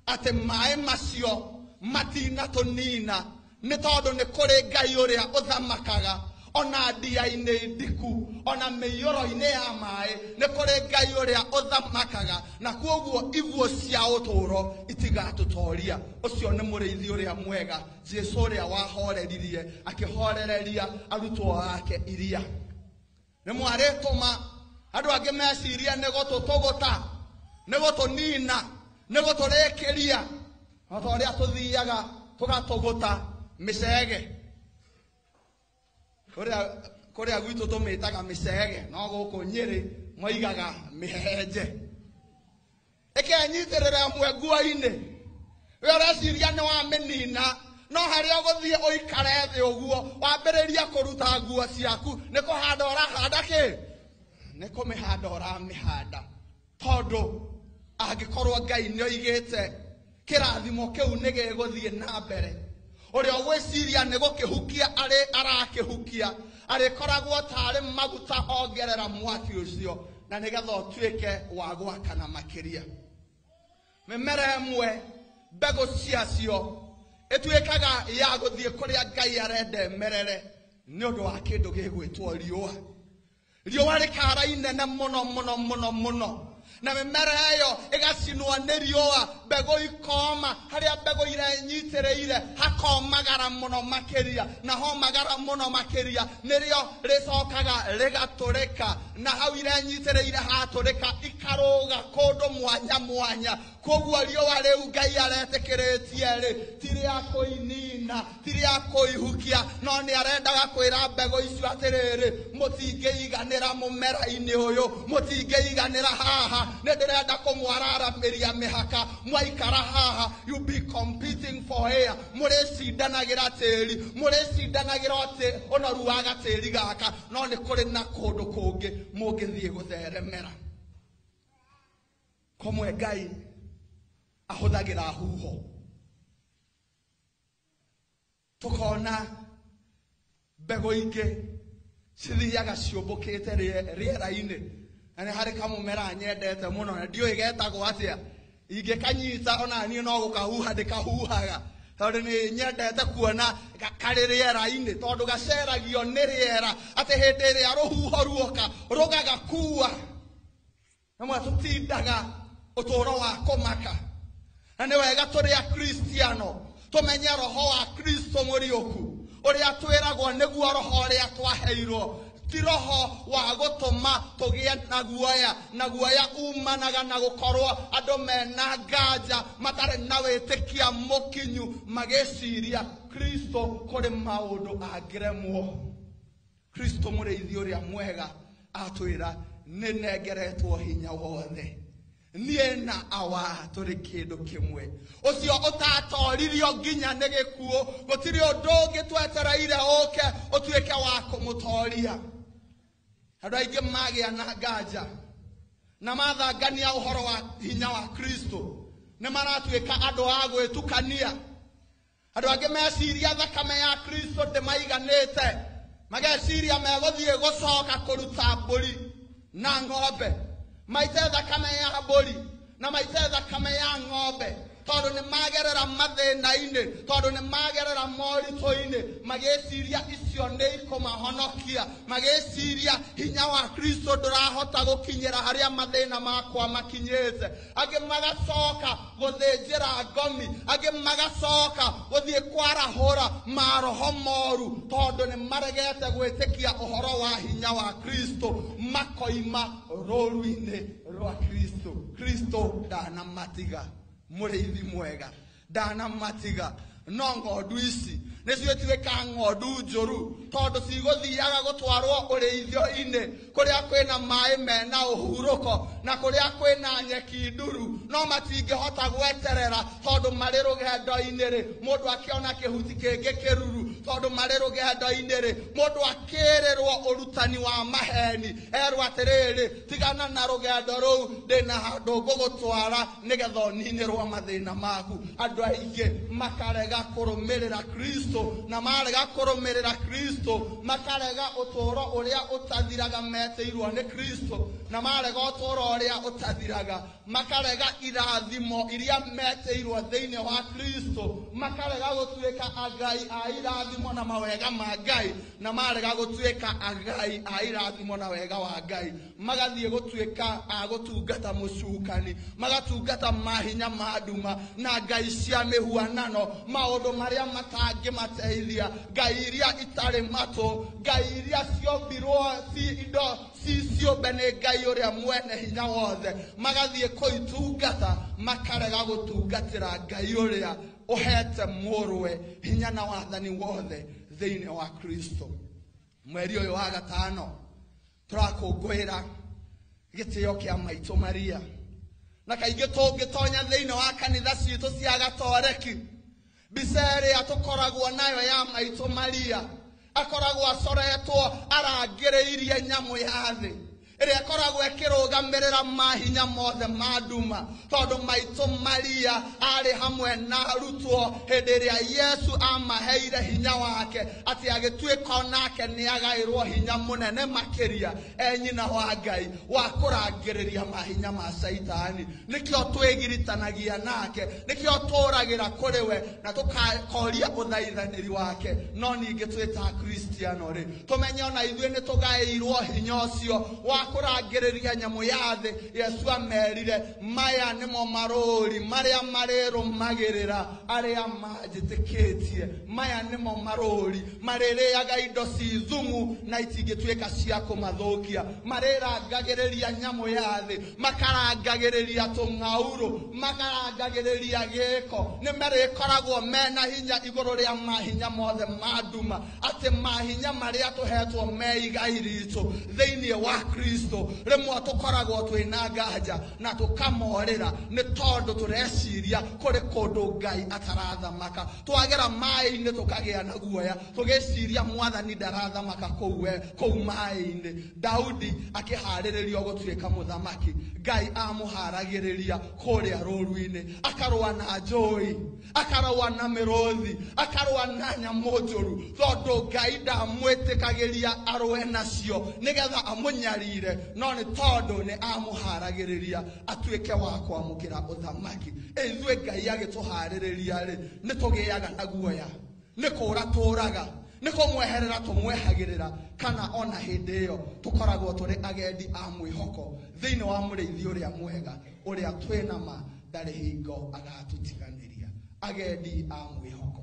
atĩ maĩ macio matinatũnina, nĩ tondũ nĩ kũrĩ Ngai ũrĩa ũthamakaga ona ndia-inĩ ndiku, ona mĩiyũro-inĩ ya maĩ, nĩ kũrĩ Ngai ũrĩa ũthamakaga, na kwoguo iguo cia ũtũũro itigatũtoria. Ũcio nĩ mũrĩithi ũrĩa mwega, Jesũ ũrĩa wahoreririe akĩhorereria arutwo ake iria. Rĩmwe arĩtũma andũ angĩ mecirie nĩ gũtũtũgũta, nĩ gũtũnina, nĩ gũtũrĩkĩria, o ta ũrĩa tũthiaga tũgatũgũta mĩcege. Kũrĩa gwitũ tũmĩtaga mĩcege, no gũkũ Nyĩrĩ moigaga mĩhehenje. Ĩkenyitĩrĩra ĩmwe nguo-inĩ, we ũreciria nĩ wamĩnina, no harĩa ũgũthiĩ ũikare thĩ ũguo wambĩrĩrie kũruta nguo ciaku, nĩ kũhanda ũrahanda kĩ? Nĩ kũmĩhanda ũramĩhanda. Tondũ angĩkorwo Ngai nĩ oigĩte kĩrathimo kĩu nĩ gĩgũthiĩ na mbere, ũrĩa ũgwĩciria nĩ gũkĩhukia arakĩhukia, arĩkoragwo tarĩ maguta ongerera mwaki ũcio, na nĩgetha ũtuĩke wa gwakana makĩria. Mĩmera ĩmwe mbegũ ciacio ĩtuĩkaga ya gũthiĩ kũrĩa Ngai arenda ĩmerere nĩ ũndũ wa kĩndũ gĩgwĩtwo riũa. Riũa rĩkara inene mũno mũno mũno mũno, Na mĩmera ĩyo ĩgacinwo nĩ riũa, mbegũ ikoma, harĩa mbegũ irenyitĩrĩire hakomagara mũno makĩria, na homagara mũno makĩria nĩrĩo rĩcokaga rĩgatũrĩka, na hau irenyitĩrĩire hatũrĩka ikarũga kũndũ mwanya mwanya. Koguo riũa rĩu Ngai aretĩkĩrĩtie rĩ ti rĩa kũinina, ti rĩa kũihukia, no nĩ arendaga kwĩra mbegũ icio atĩrĩrĩ, mũtingĩiganĩra mũmera-inĩ ũyũ, mũtingĩiganĩra haha, nĩ ndĩrenda kũmwararamĩria mĩhaka, mwaikara haha you be competing for air, mũrĩcindanagĩra tĩri, mũrĩcindanagĩra ũnoru wa gatĩri gaka, no nĩ kũrĩ na kũndũ kũngĩ mũngĩthiĩ gũtheremera. Kũmwe Ngai ahũthagĩra huho, tũkona mbegũ ingĩ cithiaga ciũmbũkĩte rĩera-inĩ. Na nĩ harĩ kamũmera nyendete mũno na ndiũĩ getagwo atĩa, ingĩkanyita ona niĩ no gũkahuha ndĩkahuhaga, tondũ nĩ nyendete kuona karĩ rĩera-inĩ, tondũ gaceragio nĩ rĩera, atĩ hĩndĩ ĩrĩa rũhuho ruoka rũgagakua. Rĩmwe tũtindaga ũtũũro wa kũmaka, na nĩ wega tũrĩ Akristiano tũmenye roho wa Kristo mũriũku ũrĩa twĩragwo nĩguo roho ũrĩa twaheirwo, ti roho wa gũtũma tũgĩe na guoya, na guoya umanaga na gũkorwo andũ mena nganja, matarĩ na wĩtĩkia mũkinyu, magĩciria Kristo kũrĩ maũndũ angĩremwo. Kristo mũrĩithi ũrĩa mwega atwĩra nĩ nengeretwo hinya wothe, niĩ na awa tũrĩ kĩndũ kĩmwe. Ũcio ũtatoririo nginya nĩ gĩkuũ, gũtirĩ ũndũ ũngĩ twetereire ũke ũtuĩke wa kũmũtoria. Andũ aingĩ magĩa na nganja na mathangania ũhoro wa hinya wa Kristo, nĩ maratuĩka andũ a gwĩtukania. Andũ angĩ meciria thakame ya Kristo ndĩmaiganĩte, mageciria megũthiĩ gũcoka kũruta mbũri na ng'ombe, maite thakame ya mbũri na maite thakame ya ng'ombe, tondũ nĩ magerera mathĩna-inĩ, tondũ nĩ magerera moritũ-inĩ, magĩciria icio nĩ ikũmahonokia, magĩciria hinya wa Kristo ndũrahota gũkinyĩra harĩa mathĩna makwa makinyĩte. Angĩ magacoka gũthĩnjĩra ngomi, angĩ magacoka gũthiĩ kwarahũra maroho moru, tondũ nĩ maregete gwĩtĩkia ũhoro wa hinya wa Kristo, makoima rũru-inĩ rwa Kristo. Kristo ndanamatiga, mũrĩithi mwega ndanamatiga. No ng'ondu ici nĩcio ituĩka ng'ondu njũru, tondũ cigũthiaga gũtwarwo ũrĩithio-inĩ kũrĩa kwĩna maĩ mena ũhurũko na kũrĩa kwĩna nyeki nduru, no matingĩhota gweterera tondũ marĩ rũgendo-inĩ rĩ, mũndũ akĩona kĩhuti kĩngĩ kĩruru, tondũ marĩ rũgendo-inĩ rĩ, mũndũ akĩrĩrwo ũrutani wa maheni, erwo atĩrĩrĩ, tigana na rũgendo rũu, ndĩna handũ ngũgũtwara nĩgetha ũninĩrwo mathĩna maku. Andũ aingĩ makarega kũrũmĩrĩra Kristo, na marega kũrũmĩrĩra Kristo makarega ũtũũro ũrĩa ũtathiraga metĩirwo nĩ Kristo, na marega ũtũũro ũrĩa ũtathiraga makarega irathimo iria metĩirwo thĩinĩ wa Kristo, makarega gũtuĩka agai a irathimo na mawega ma Ngai, na marega gũtuĩka agai a irathimo na wega wa Ngai, magathiĩ gũtuĩka a gũtungata mũcukani, magatungata mahinya ma nduma na ngai cia mĩhuanano, maũndũ marĩa matangĩmateithia, ngai iria itarĩ matũ, ngai iria ciombirwo ci indo ci ciũmbe nĩ Ngai ũrĩa mwene hinya wothe, magathiĩ kũitungata, makarega gũtungatĩra Ngai ũrĩa ũhete mũrũwe hinya na wathani wothe thĩinĩ wa Kristo. Mweri ũyũ wa gatano tũrakũngũĩra gĩtĩo kĩa Maitũ Maria, na kaingĩ tũngĩtonya thĩinĩ wa kanitha citũ cia Gatoreki, mbica ĩrĩa tũkoragwo nayo ya Maitũ Maria akoragwo acoretwo arangĩrĩirie nyamũ ya thĩ ĩrĩa ĩkoragwo ĩkĩrũgamĩrĩra mahinya mothe ma nduma, tondũ Maitũ Maria arĩ hamwe na arutwo hĩndĩ ĩrĩa Yesu amaheire hinya wake, atĩ agĩtuĩka onake nĩagaĩrwo hinya mũnene makĩria e nyina wa Ngai wa kũrangĩrĩria mahinya ma Caitani. Nĩkĩo twĩgiritanagia nake, nĩkĩo tũragĩra kũrĩ we na tũkakoria ũthaithanĩri wake. No ningĩ twĩ ta Akristiano rĩ, tũmenye ona ithuĩ nĩtũgaĩirwo hinya ũcio wa kũrangĩrĩria nyamũ ya thĩ. Yesu amerire maya nĩmo marũri marĩa marĩrũmagĩrĩra arĩa manjĩtĩkĩtie. Maya nĩmo marũri marĩrĩaga indo ci thumu na itingĩtuĩka cia kũmathũkia. Marĩrangagĩrĩria nyamũ ya thĩ, makarangagĩrĩria tũng'aurũ, makarangagĩrĩria gĩko. Nĩ marĩkoragwo mena hinya igũrũ rĩa mahinya mothe ma nduma, atĩ mahinya marĩa tũhetwo me igai ritũ thĩinĩ wa Kristo. Rĩmwe tũkoragwo twĩna nganja na tũkamorĩra nĩ tondũ tũreciria kũrĩ kũndũ Ngai atarathamaka. Twagera maĩ-inĩ tũkagĩa na guoya, tũgĩciria mwathani ndarathamaka kũu maĩ-inĩ. Daudi akĩharĩrĩrio gũtuĩka mũthamaki, Ngai amũharagĩrĩria kũrĩa rũru-inĩ, akarũa na njũi, akarũa na mĩrũthi, akarũa na nyamũ njũru, tondũ Ngai ndamwĩtĩkagĩria arũe nacio nĩgetha amũnyarire, no nĩ tondũ nĩ amũharagĩrĩria atuĩke wa kwamũkĩra ũthamaki. Ithuĩ Ngai agĩtũharĩrĩria rĩ, nĩ tũgĩaga na guoya, nĩ kũra tũraga, nĩ kũmweherera tũmwehagĩrĩra, kana ona hĩndĩ ĩyo tũkoragwo tũrĩ agendi a mwĩhoko thĩinĩ wa mũrĩithi ũrĩa mwega, ũrĩa twĩna ma ndarĩ hingo agatũtiganĩria. Agendi a mwĩhoko.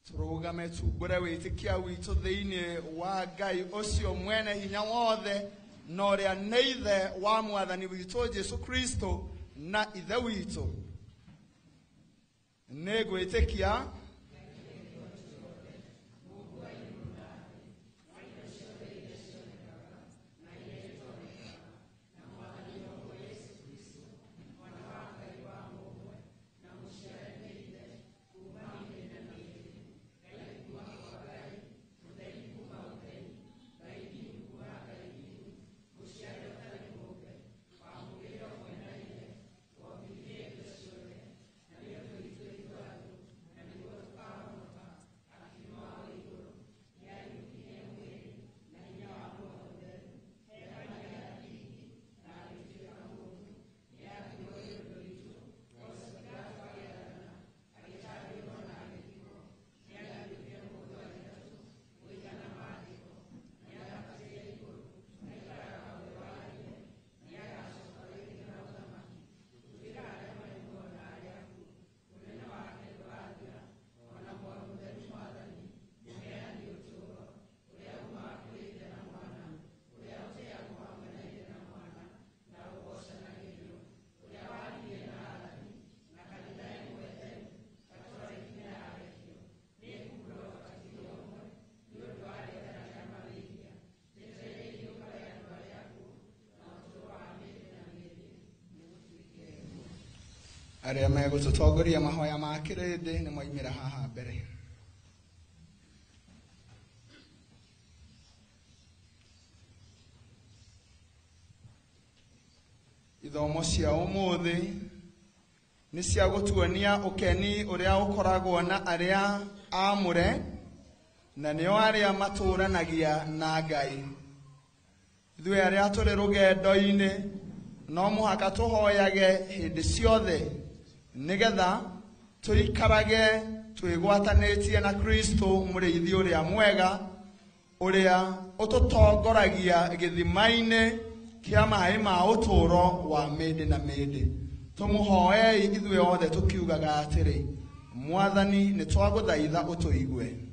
Tũrũgame tumbũre wĩtĩkia witũ thĩinĩ wa Ngai ũcio mwene hinya wothe na ũrĩa nĩ ithe wa mwathani witũ Jesu Kristo na ithe witũ. Nĩ ngwĩtĩkia arĩa megũtũtongoria mahoya ma kĩrĩndĩ nĩ moimĩra haha mbere. Ithomo cia ũmũthĩ nĩ cia gũtuonia ũkeni ũrĩa ũkoragwo na arĩa aamũre na nĩo arĩa matũranagia na Ngai. Ithuĩ arĩa tũrĩ rũgendo-inĩ no mũhaka tũhoyage hĩndĩ ciothe nĩgetha tũikarage twĩgwatanĩtie na Kristo mũrĩithi ũrĩa mwega, ũrĩa ũtũtongoragia gĩthima-inĩ kĩa maĩ ma ũtũũro wa mĩndĩ na mĩndĩ. Tũmũhoei ithuĩ othe tũkiugaga atĩrĩ, Mwathani nĩ twagũthaitha ũtũigue.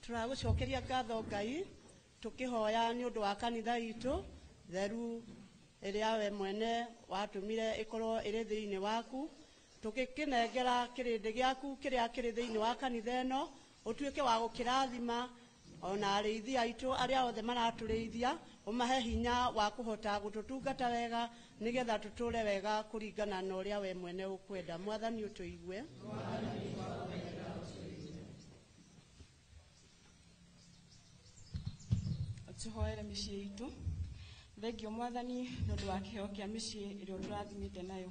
Tũragũcokeria ngatho Ngai tũkĩhoya nĩ ũndũ wa kanitha itũ theru ĩrĩa we mwene watũmire ĩkorwo ĩrĩ thĩinĩ waku, tũgĩkĩnengera kĩrĩndĩ gĩaku kĩrĩa kĩrĩ thĩinĩ wa kanitha ĩno, ũtuĩke wa gũkĩrathima Ona arĩithi aitũ arĩa othe maratũrĩithia, ũmahe hinya wa kũhota gũtũtungata wega nĩgetha tũtũre wega kũringana na ũrĩa we mwene ũkwenda. Mwathani ũtũigue. Tũhoere mĩciĩ itũ. Thengio Mwathani nĩ ũndũ wa kĩheo kĩa mĩciĩ ĩrĩa ũtũrathimĩte nayo.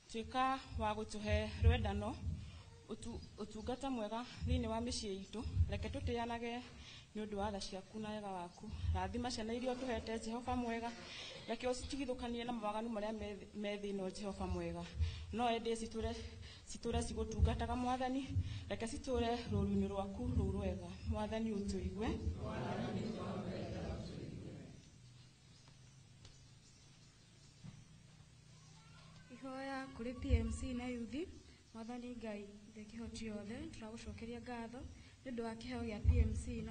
Tuĩka wa gũtũhe rwendano, ũtungata mwega thĩinĩ wa mĩciĩ itũ. Reke tũtĩanage nĩ ũndũ wa tha ciaku na wega waku. Rathima ciana iria ũtũhete Jehova mwega. Reke ũcitigithũkanie na mawaganu marĩa me thĩ ĩno Jehova mwega. No ende citũre cigũtungataga Mwathani. Reke citũre rũũru-inĩ rwaku rũu rwega. Mwathani ũtũigue. Ihoya kũrĩ PMC na yuthi. Mwathani Ngai the kĩhoti yothe, tũragũcokeria ngatho nĩ ũndũ wa kĩheo gĩa PMC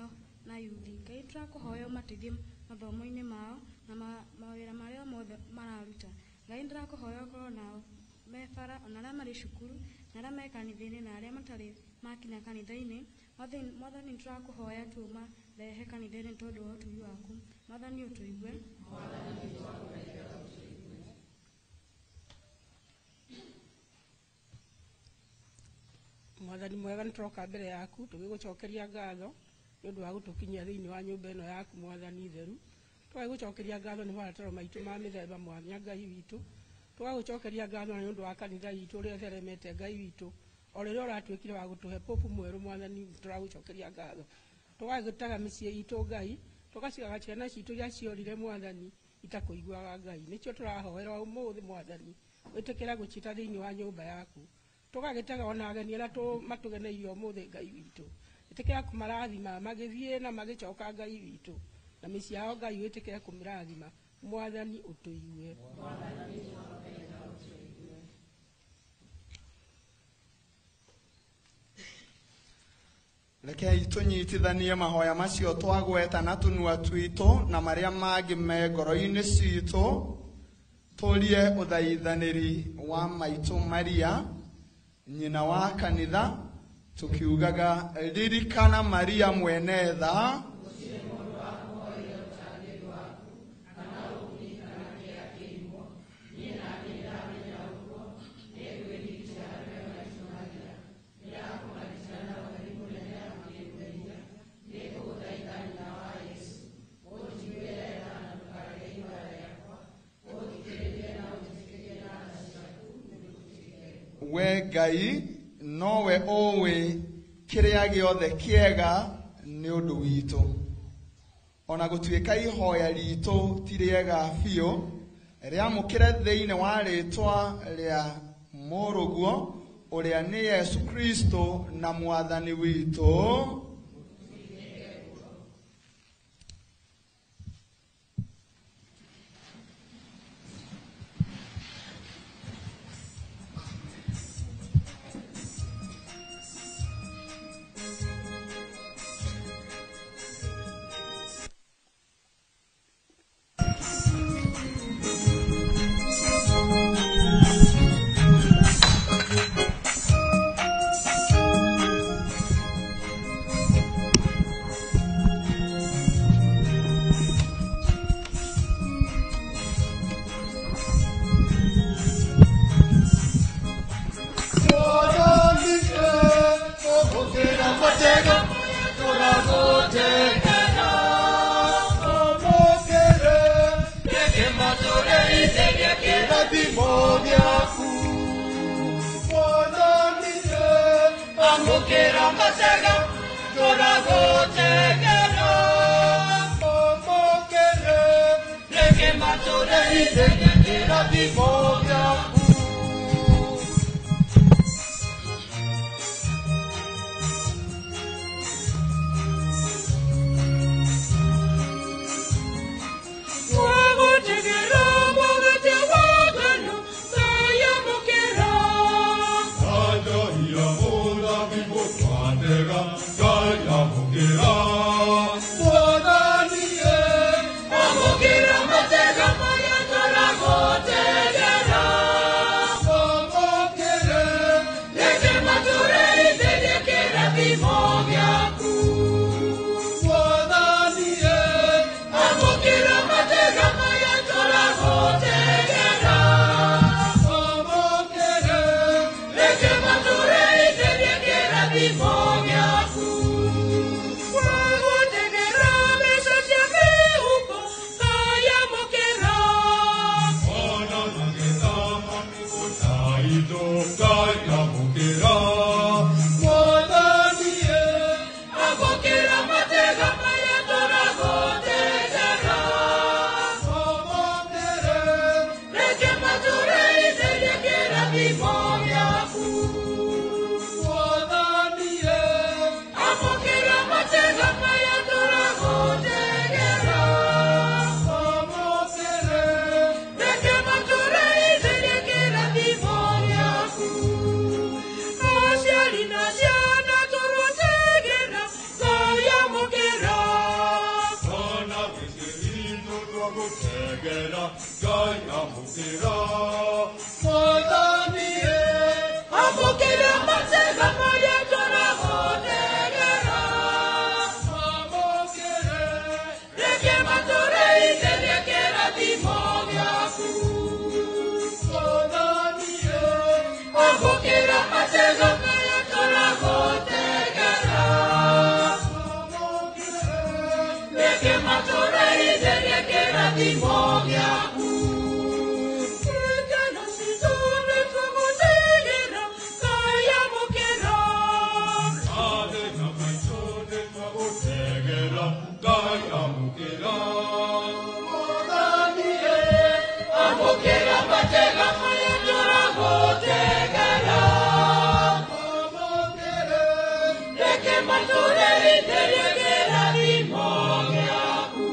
na yuthi. Ngai tũrakũhoya ũmateithie mathomo-inĩ mao na mawĩra marĩa mothe mararuta. Ngai ndĩrakũhoya ũkorwo nao me bara, ona arĩa marĩ cukuru na arĩa me kanitha-inĩ na arĩa matarĩ makinya kanitha-inĩ. Mwathani tũrakũhoya tũmarehe kanitha-inĩ tondũ wa ũtugi waku. Mwathani ũtũigue. Mwathani mwega, nĩ tũroka mbere yaku tũgĩgũcokeria ngatho nĩ ũndũ wa gũtũkinyia thĩinĩ wa nyũmba ĩno yaku Mwathani theru. Tũgagũcokeria ngatho nĩ mabataro maitũ ma mĩthemba mwanya Ngai witũ. Tũgagũcokeria ngatho nĩ ũndũ wa kanitha witũ ũrĩa ũtheremete Ngai witũ. O rĩrĩa ũratuĩkire wa gũtũhe popu mwerũ Mwathani, tũragũcokeria ngatho. Tũgagĩtaga mĩciĩ itũ Ngai, tũgacigaga ciana citũ iria ciorire Mwathani itakũiguaga Ngai. Nĩkĩo tũrahoera ũmũthĩ Mwathani, wĩtĩkĩra gũcita thĩinĩ wa nyũmba yaku. Tũgagĩtaga ona ageni arĩa matũgeneirie ũmũthĩ Ngai witũ. Ĩtĩkĩra kũmarathima magĩthiĩ na magĩcoka Ngai witũ. Na mĩciĩ yao Ngai wĩtĩkĩre kũmĩrathima. Mwathani ũtũigue. Rekei tũnyitithanie mahoya macio twagweta na tũnua twitũ na marĩa mangĩ me ngoro-inĩ citũ, tũrie ũthaithanĩri wa maitũ Maria nyina wa kanitha, tukiugaga ririkana Maria mwene tha. We Ngai nowe ũĩ kĩrĩa gĩothe kĩega nĩ ũndũ witũ. Ona gũtuĩka ihoya ritũ ti rĩega biũ, rĩamũkĩre thĩinĩ wa rĩtwa rĩa Mũrũguo ũrĩa nĩ Yesu Kristo na Mwathani witũ. Amũkĩra Mwathani Amũkĩra matega marĩa tũragũtegera. Amũkĩre Reke matũrĩithĩrie kĩrathimo gĩaku. Mwathani Amũkĩra matega marĩa tũragũtegera. Amũkĩre Reke matũrĩithĩrie kĩrathimo gĩaku. Gĩkeno citũ nĩtũgũtegera, Ngai amũkĩra. Mathĩna maitũ nĩtwagũtegera, Ngai amũkĩra. Mwathani Amũkĩra matega marĩa tũragũtegera. Amũkĩre Reke matũrĩithĩrie kĩrathimo gĩaku.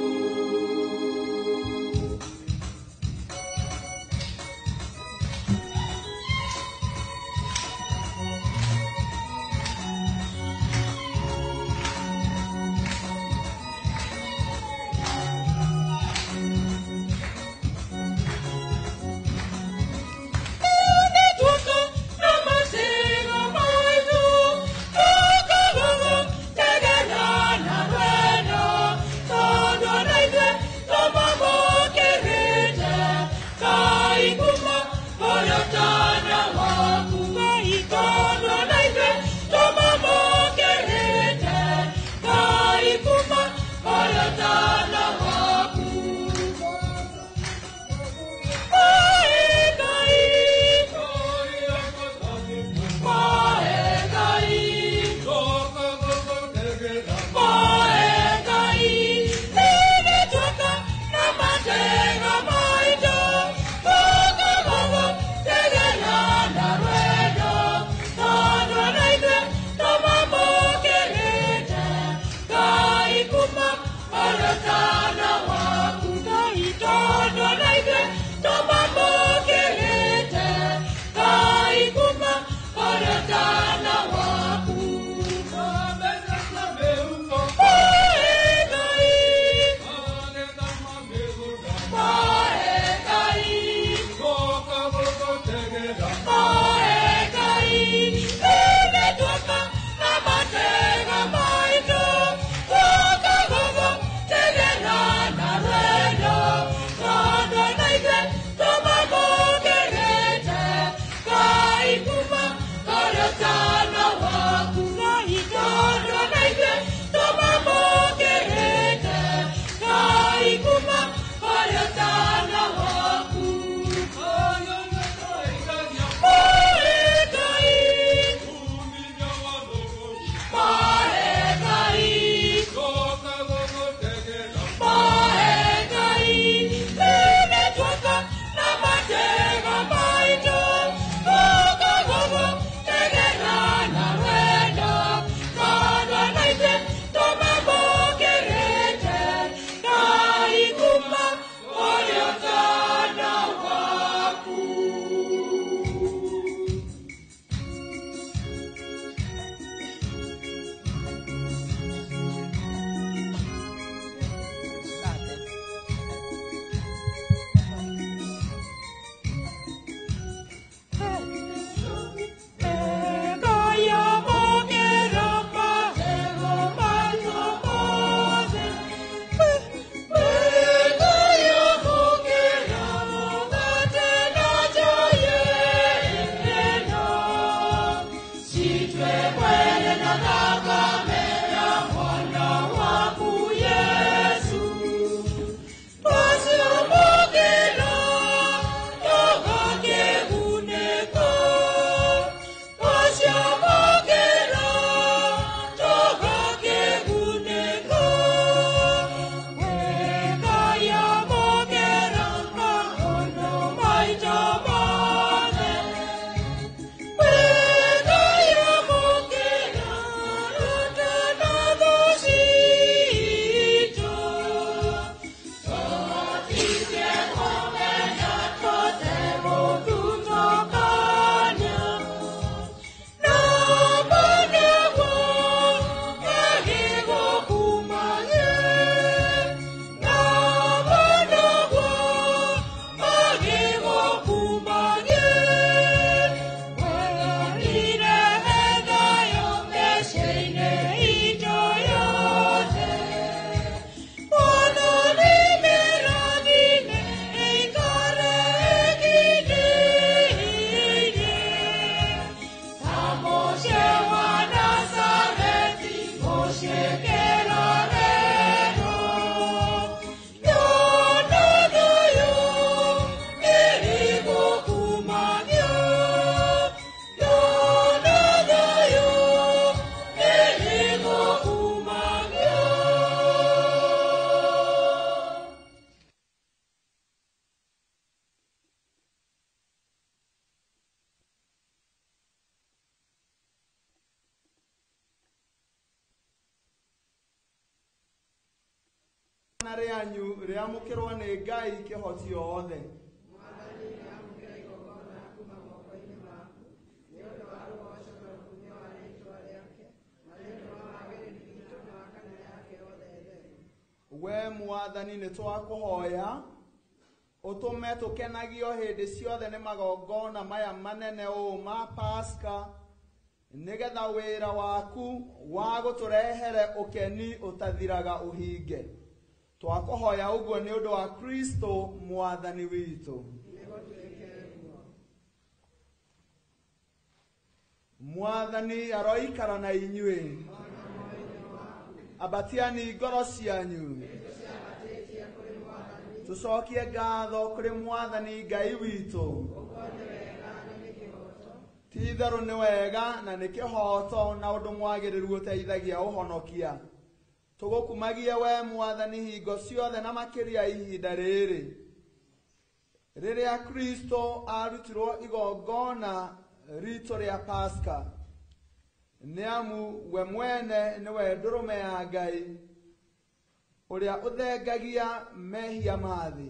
Rĩanyu rĩamũkĩrwo nĩ Ngai kĩhoti othe. We Mwathani nĩ twakũhoya ũtũme tũkenagio hĩndĩ ciothe nĩ magongona maya manene ũũ ma Pasaka, nĩgetha wĩra waku wa gũtũrehere ũkeni ũtathiraga ũhinge. Twakũhoya ũguo nĩ ũndũ wa Kristo Mwathani witũ. Mwathani aroikara na inyuĩ. Ambatiani ngoro cianyu. Tũcokie ngatho kũrĩ Mwathani Ngai witũ. Ti itherũ nĩ wega na nĩ kĩhooto na ũndũ mwagĩrĩru ũteithagia ũhonokia. Tũgũkumagie we Mwathani hingo ciothe na makĩria ihinda rĩrĩ rĩrĩa Kristo arutirwo igongona ritũ rĩa Pasaka. Nĩ amu we mwene nĩwe ndũrũme ya Ngai ũrĩa ũthengagia mehia ma thĩ,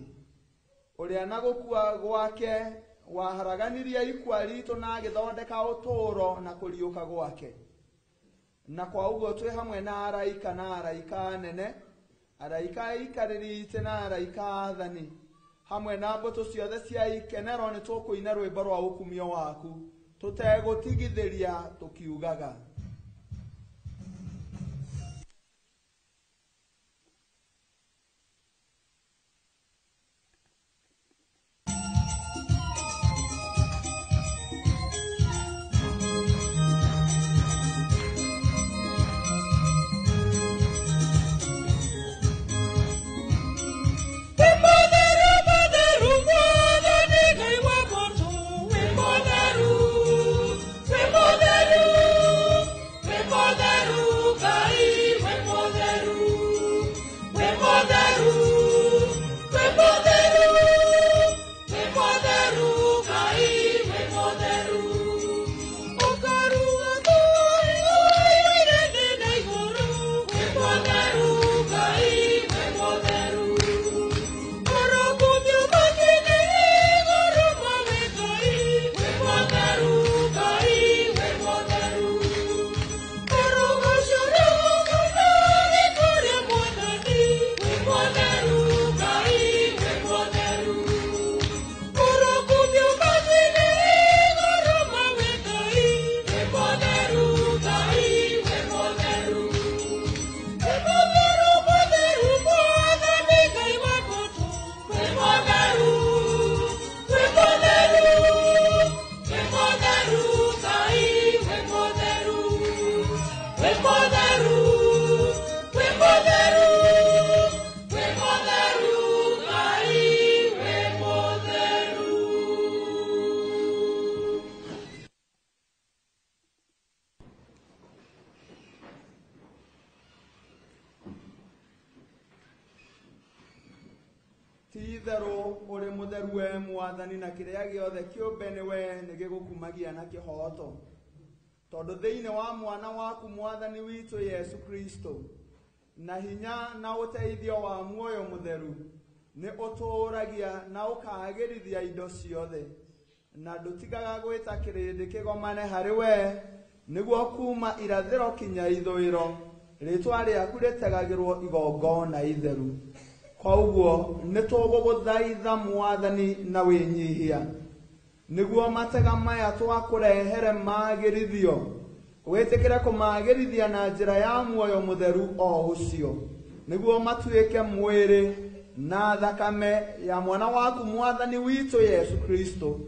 ũrĩa na gũkua gwake waharaganirie ikua ritũ na agĩthondeka ũtũũro na kũriũka gwake. Na kwa ũguo twĩ hamwe na araika na araika anene, araika aikarĩri itĩ na araika aathani, hamwe na mbũtũ ciothe cia ikenero nĩ tũkũina rwĩmbo rwa ũkumio waku tũtegũtigithĩria tũkiugaga. Mwathani na kĩrĩa gĩothe kĩũmbe nĩwe nĩgĩgũkumagia na kĩhooto, tondũ thĩinĩ wa mwana waku Mwathani witũ Yesu Kristo, na hinya na ũteithio wa muoyo mũtheru nĩ ũtũũragia na ũkaagĩrithia indo ciothe, na ndũtigaga gwĩta kĩrĩndĩ kĩgomane harĩ we, nĩguo kuma irathĩro kinya ithũĩro rĩtwa rĩaku rĩtegagĩrwo igongona itheru. Kwa ũguo nĩ tũgũgũthaitha Mwathani na wĩnyihia, nĩguo matega maya twakũrehere magĩrithio, wĩtĩkĩre kũmagĩrithia na njĩra ya muoyo mũtheru o ũcio, nĩguo matuĩke mwĩrĩ na thakame ya mwana waku Mwathani witũ Yesu Kristo,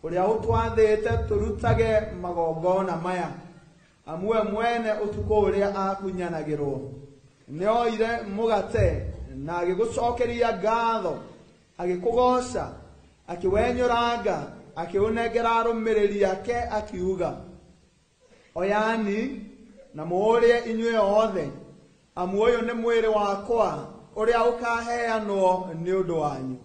ũrĩa ũtwathĩte tũrutage magongona maya. Amu we mwene ũtukũ ũrĩa akunyanagĩrwo nĩoire mũgate na agĩgũcokeria ngatho, agĩkũgooca, akĩwenyũranga, akĩũnengera arũmĩrĩri ake, akiuga, oyani na mũũrĩe inyuĩ othe, amu ũyũ nĩ mwĩrĩ wakwa ũrĩa ũkaheanwo nĩ ũndũ wanyu.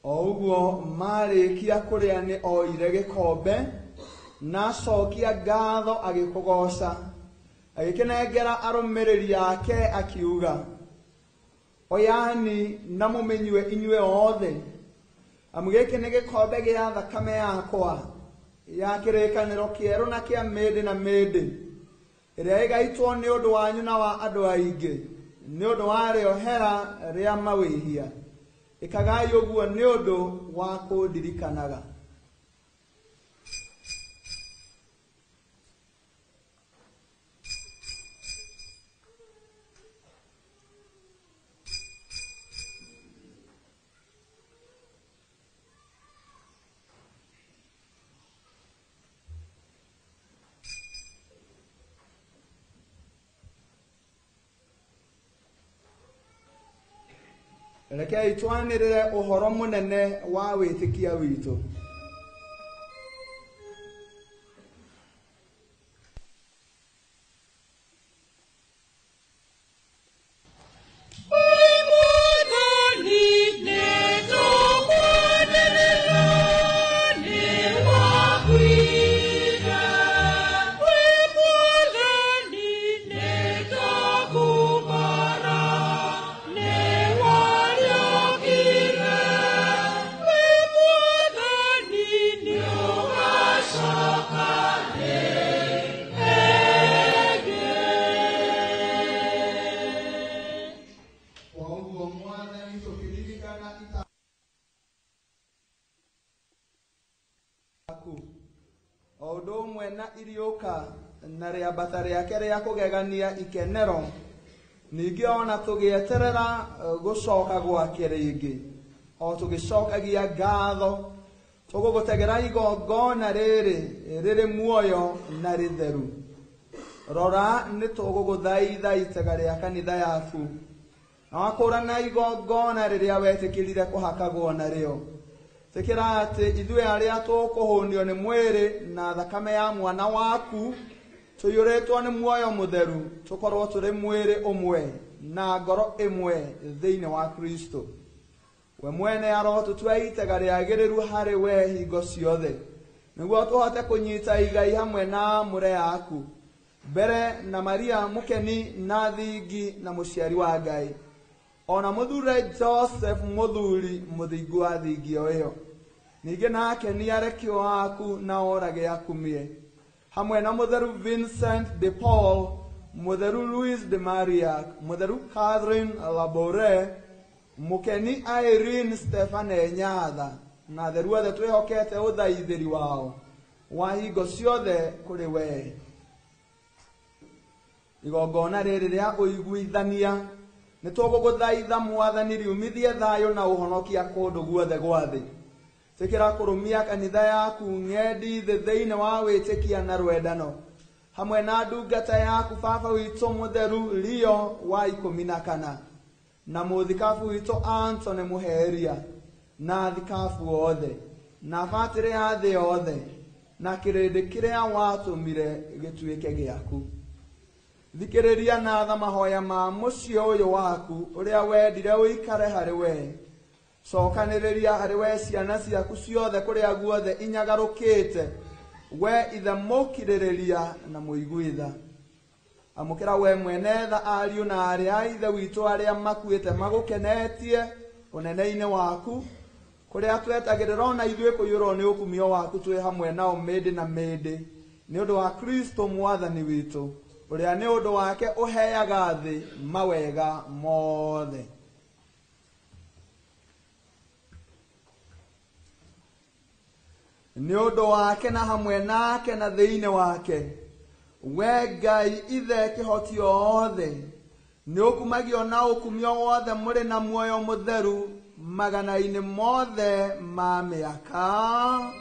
O ũguo marĩkia kũrĩa nĩ oire gĩkombe na acokia ngatho agĩkũgooca, agĩkĩnengera arũmĩrĩri ake akiuga, oyani na mũmĩnyue inyuĩ othe, amu gĩkĩ nĩ gĩkombe gĩa thakame yakwa ya kĩrĩkanĩro kĩerũ na kĩa mĩndĩ na mĩndĩ, ĩrĩa ĩgaitwo nĩ ũndũ wanyu na wa andũ aingĩ nĩ ũndũ wa rĩohera rĩa mawĩhia. Ĩkagai ũguo nĩ ũndũ wa kũndirikanaga. Rekei twanĩrĩre ũhoro mũnene wa wĩtĩkia witũ. Na rĩambata rĩake rĩa kũgegania ikenero, ningĩ ona tũgĩeterera gũcoka gwake rĩngĩ, o tũgĩcokagia ngatho tũgũgũtegera igongona rĩrĩ rĩrĩ muoyo na rĩtheru. Rora nĩ tũgũgũthaitha itega rĩa kanitha yaku, na wakũrana igongona rĩrĩa wetĩkĩrire kũhakagwo narĩo. Tĩkĩra atĩ ithuĩ arĩa tũkũhũnio nĩ mwĩrĩ na thakame ya mwana waku tũiyũrĩtwo nĩ muoyo mũtheru, tũkorwo tũrĩ mwĩrĩ ũmwe na ngoro ĩmwe thĩinĩ wa Kristo. We mwene arotũtua itega rĩagĩrĩru harĩ we hingo ciothe, nĩguo tũhote kũnyita igai hamwe na amũre yaku, mbere na Maria mũkeni na thingi na mũciari wa Ngai, ona mũthure Joseph mũthuri mũthingu wa thingi o ĩyo. Ningĩ nake nĩ arekio waku na orage akumie, hamwe na mũtheru Vincent de Paul, mũtheru Louis de Marillac, mũtheru Catherine Labore, mũkeni Irene Stephane Nyatha, na atheru othe twĩhokete ũthaithĩri wao wa hingo ciothe kũrĩ we. Igongona rĩrĩ rĩa ũiguithania nĩ tũgũgũthaitha Mwathani riumithie thayũ na ũhonokia kũndũ guothe gwa thĩ. Tĩkĩra kũrũmia kanitha yaku ng'endi thĩ thĩinĩ wa wĩtĩkia na rwendano, hamwe na ndungata yaku baba witũ mũtheru Leo wa 14, na mũthikabu witũ Anthony Mũheria, na thikabu othe, na batĩrĩ ya thĩ yothe, na kĩrĩndĩ kĩrĩa watũmire gĩtuĩke gĩaku. Thikĩrĩria na tha mahoya ma mũciĩ ũyũ waku ũrĩa wendire ũikare harĩ we. Cokanĩrĩria harĩ we ciana ciaku ciothe kũrĩa guothe inyagarũkĩte, we ithe mũkirĩrĩria na mũiguitha. Amũkĩra we mwene tha ariũ na aarĩ a ithe witũ arĩa makuĩte magũkenetie ũnene-inĩ waku, kũrĩa twetagĩrĩra ona ithuĩ kũiyũrwo nĩ ũkumio waku twĩ hamwe nao mĩndĩ na mĩndĩ, nĩ ũndũ wa Kristo Mwathani witũ, ũrĩa nĩ ũndũ wake ũheaga thĩ mawega mothe. Nĩ ũndũ wake na hamwe nake na thĩinĩ wake, we Ngai ithe kĩhoti othe, nĩ ũkumagio na ũkumio wothe mũrĩ na muoyo mũtheru magana-inĩ mothe ma mĩaka.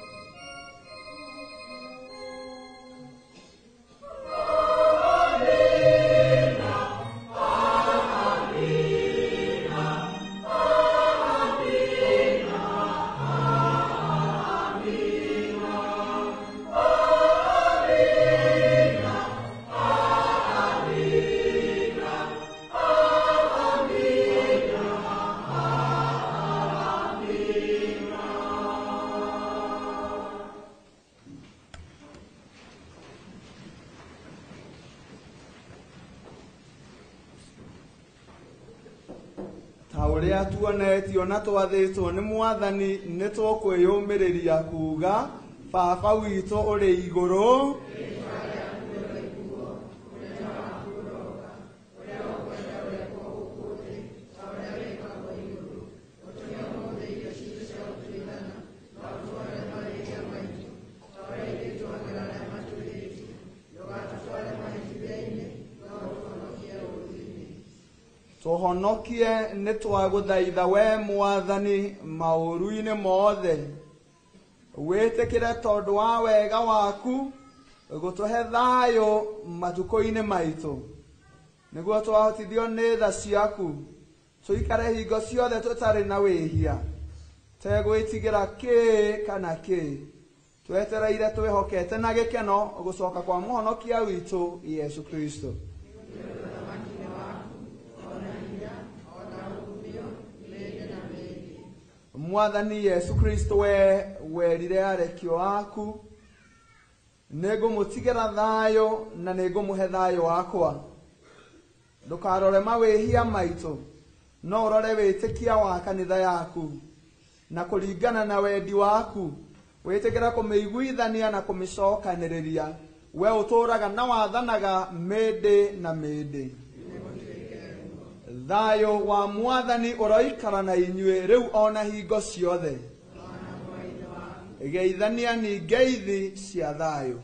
Ũrĩa tuonetio na twathĩtwo nĩ Mwathani nĩ tũkwĩyũmĩrĩria kuuga Baba witũ ũrĩ igũrũ. Tũhonokie nĩ twagũthaitha we Mwathani maũru-inĩ mothe. Wĩtĩkĩre tondũ wa wega waku gũtũhe thayũ matukũ-inĩ maitũ, nĩguo twahotithio nĩ tha ciaku tũikare hingo ciothe tũtarĩ na wĩhia, tegwĩtigĩra kĩĩ kana kĩĩ, twetereire twĩhokete na gĩkeno gũcoka kwa mũhonokia witũ Yesu Kristo. Mwathani Yesu Kristo we werire arekio aku nĩngũmũtigĩra thayũ na nĩngũmũhe thayũ wakwa. Ndũkarore mawĩhia maitũ, no ũrore wĩtĩkia wa kanitha yaku, na kũringana na wendi waku wĩtĩkĩra kũmĩiguithania na kũmĩcokanĩrĩria. We ũtũũraga na wathanaga mĩndĩ na mĩndĩ. Thayũ wa Mwathani ũroikara na inyuĩ rĩu ona hingo ciothe. Geithania ni ngeithi cia thayũ.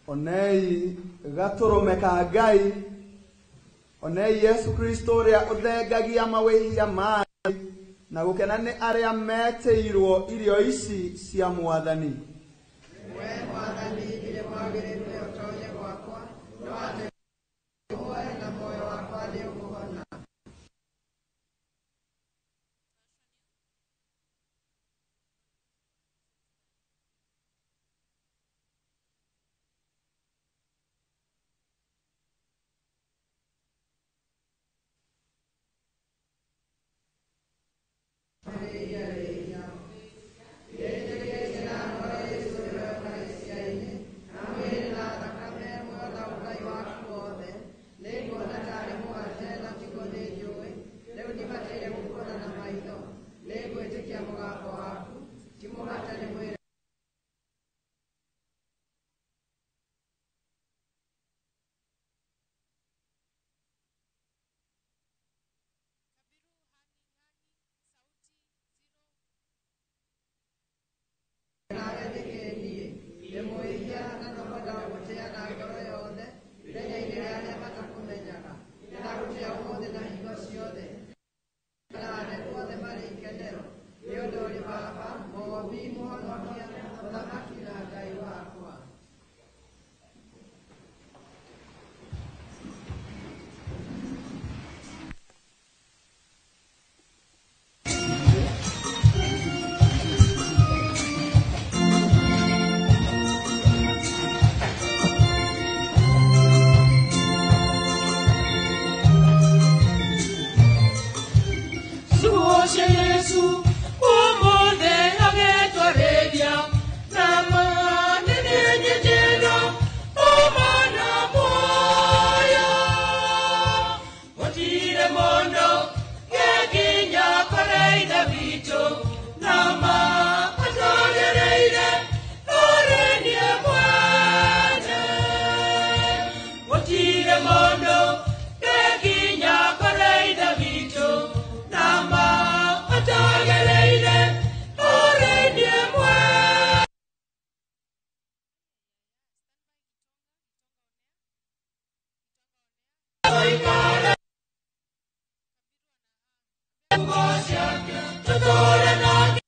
Onei gatũrũme ka Ngai, onei Yesu Kristo ũrĩa ũthengagia mawĩhia ma thĩ, na gũkena nĩ arĩa metĩirwo irio ici cia Mwathani. We Mwathani, ndirĩ mwagĩrĩru nĩ ũtonye gwakwa, no atĩ ũhoe na muoyo wakwa nĩũkũhona. ciothe na atheru othe marĩ ikenero nĩ ũndũ ũrĩ Baba, Mũũmbi, Mũhonokia, Mũthamaki na Ngai wakwa. Ciugo Yesu ũmũthĩ agĩtwarĩria na ma nĩ nyingĩno ũmana muoyo gũtirĩ mũndũ gĩkinya kũrĩ Ithe witũ na ma atũgereire kũrĩ niĩ mwene gũtirĩ mũndũ gĩkinya kũrĩ Ithe witũ na ma atũgereire kũrĩ niĩ mwene. Tũtũũre nake.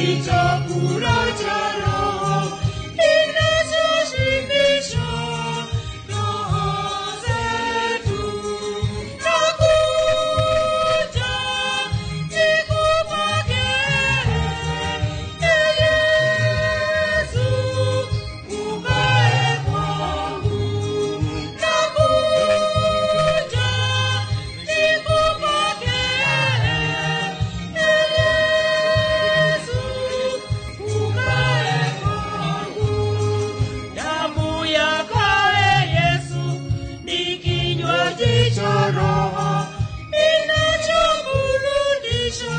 ni chakula cha roho kinachoshibisha roho zetu. Nakuja nikupokee, Yesu, ukae kwangu. Nakuja nikupokee, Yesu, ukae kwangu. Damu yako Yesu ni kinywaji cha roho kinachoburudisha.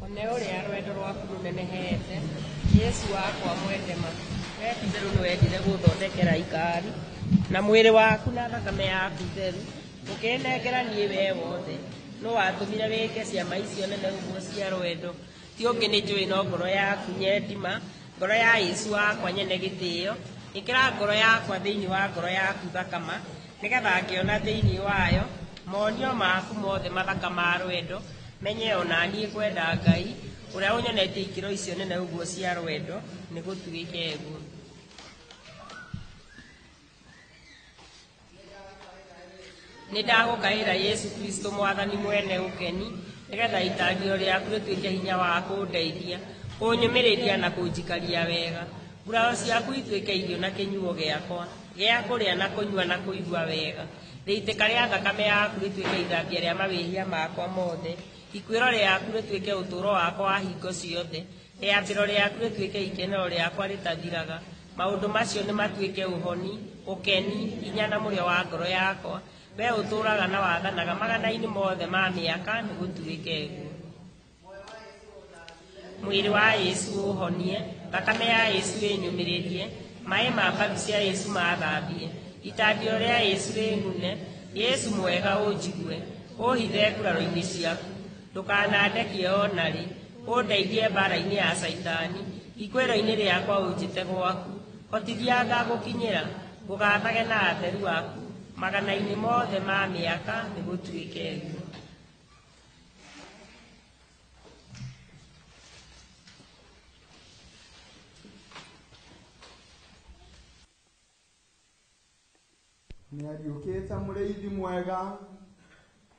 One ũrĩa rwendo rwaku rũnenehete, Yesu wakwa mwendema, we ti-itherũ nĩwendire gũthondekera ikari, na mwĩrĩ waku na thakame yaku theru, ũkĩnengera niĩ we wothe. Nũ watũmire wĩke ciama icio nene ũguo cia rwendo? Ti ũngĩ nĩ njũĩ no ngoro yaku nyendima, ngoro ya Yesu wakwa nyene gĩtĩo. Ĩkĩra ngoro yakwa thĩinĩ wa ngoro yaku thakama, nĩgetha ngĩona thĩinĩ wayo monio maku mothe mathaka ma rwendo, menye ona niĩ kwenda Ngai ũrĩa ũnyonetie ikĩro icio nene ũguo cia rwendo, nĩ gũtuĩke guo. Nĩ ndagũkaĩra Yesu Kristo Mwathani mwene ũkeni, nĩgetha itangĩro rĩaku rĩtuĩke hinya wa kũndeithia, kũnyũmĩrĩria na kũnjikaria wega. Nguraro ciaku ituĩke irio na kĩnyuo gĩakwa, gĩa kũrĩa na kũnyua na kũigua wega. Rĩitĩka rĩa thakame yaku rĩtuĩke ithambia rĩa mawĩhia makwa mothe. Ikuĩro rĩaku rĩtuĩke ũtũũro wakwa wa hingo ciothe. Rĩambĩro rĩaku rĩtuĩke ikenero rĩakwa rĩtathiraga. Maũndũ macio nĩ matuĩke ũhoni, ũkeni, hinya na mũrĩo wa ngoro yakwa. We ũtũũraga na wathanaga magana-inĩ mothe ma mĩaka, nĩ gũtuĩke guo. Mwĩrĩ wa Yesu ũhonie, thakame ya Yesu ĩnyũmĩrĩrie, maĩ ma mbaru cia Yesu mathambie, itambio rĩa Yesu rĩng'une, Yesu mwega ũnjigue, ũhithe nguraro-inĩ ciaku, ndũkanandekie o na rĩ, ũndeithie mbaara-inĩ ya Caitani, ikuĩro-inĩ rĩakwa ũnjĩte gwaku, hotithia ngagũkinyĩra, ngũgathage na atheru aku, magana-inĩ mothe ma mĩaka, nĩ gũtuĩke guo. Nĩariũkĩte mũrĩithi mwega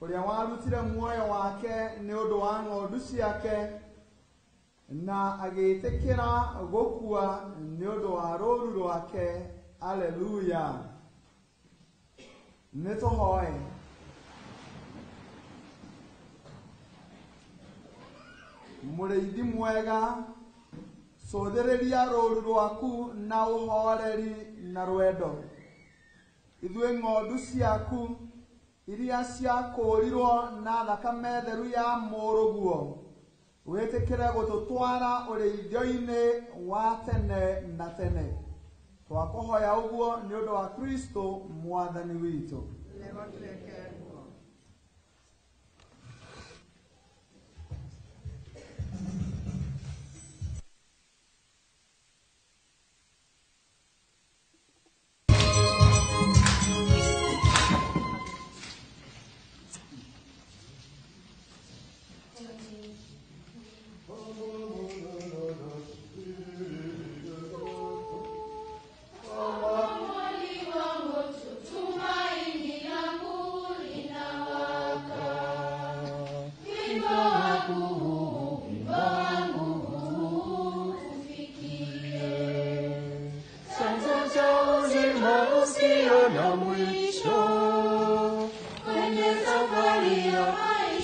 ũrĩa warutire muoyo wake nĩ ũndũ wa ng'ondu ciake na agĩĩtĩkĩra gũkua nĩ ũndũ wa rũũru rwake. Aleluya. Nĩ tũhoe. Mũrĩithi mwega, cũthĩrĩria rũũru rwaku na ũhoreri na rwendo. Ithuĩ ng'ondu ciaku iria ciakũũrirwo na thakame theru ya mũrũguo, wĩtĩkĩre gũtũtwara ũrĩithio-inĩ wa tene na tene. Twakũhoya ũguo nĩ ũndũ wa Kristo mwathani witũ.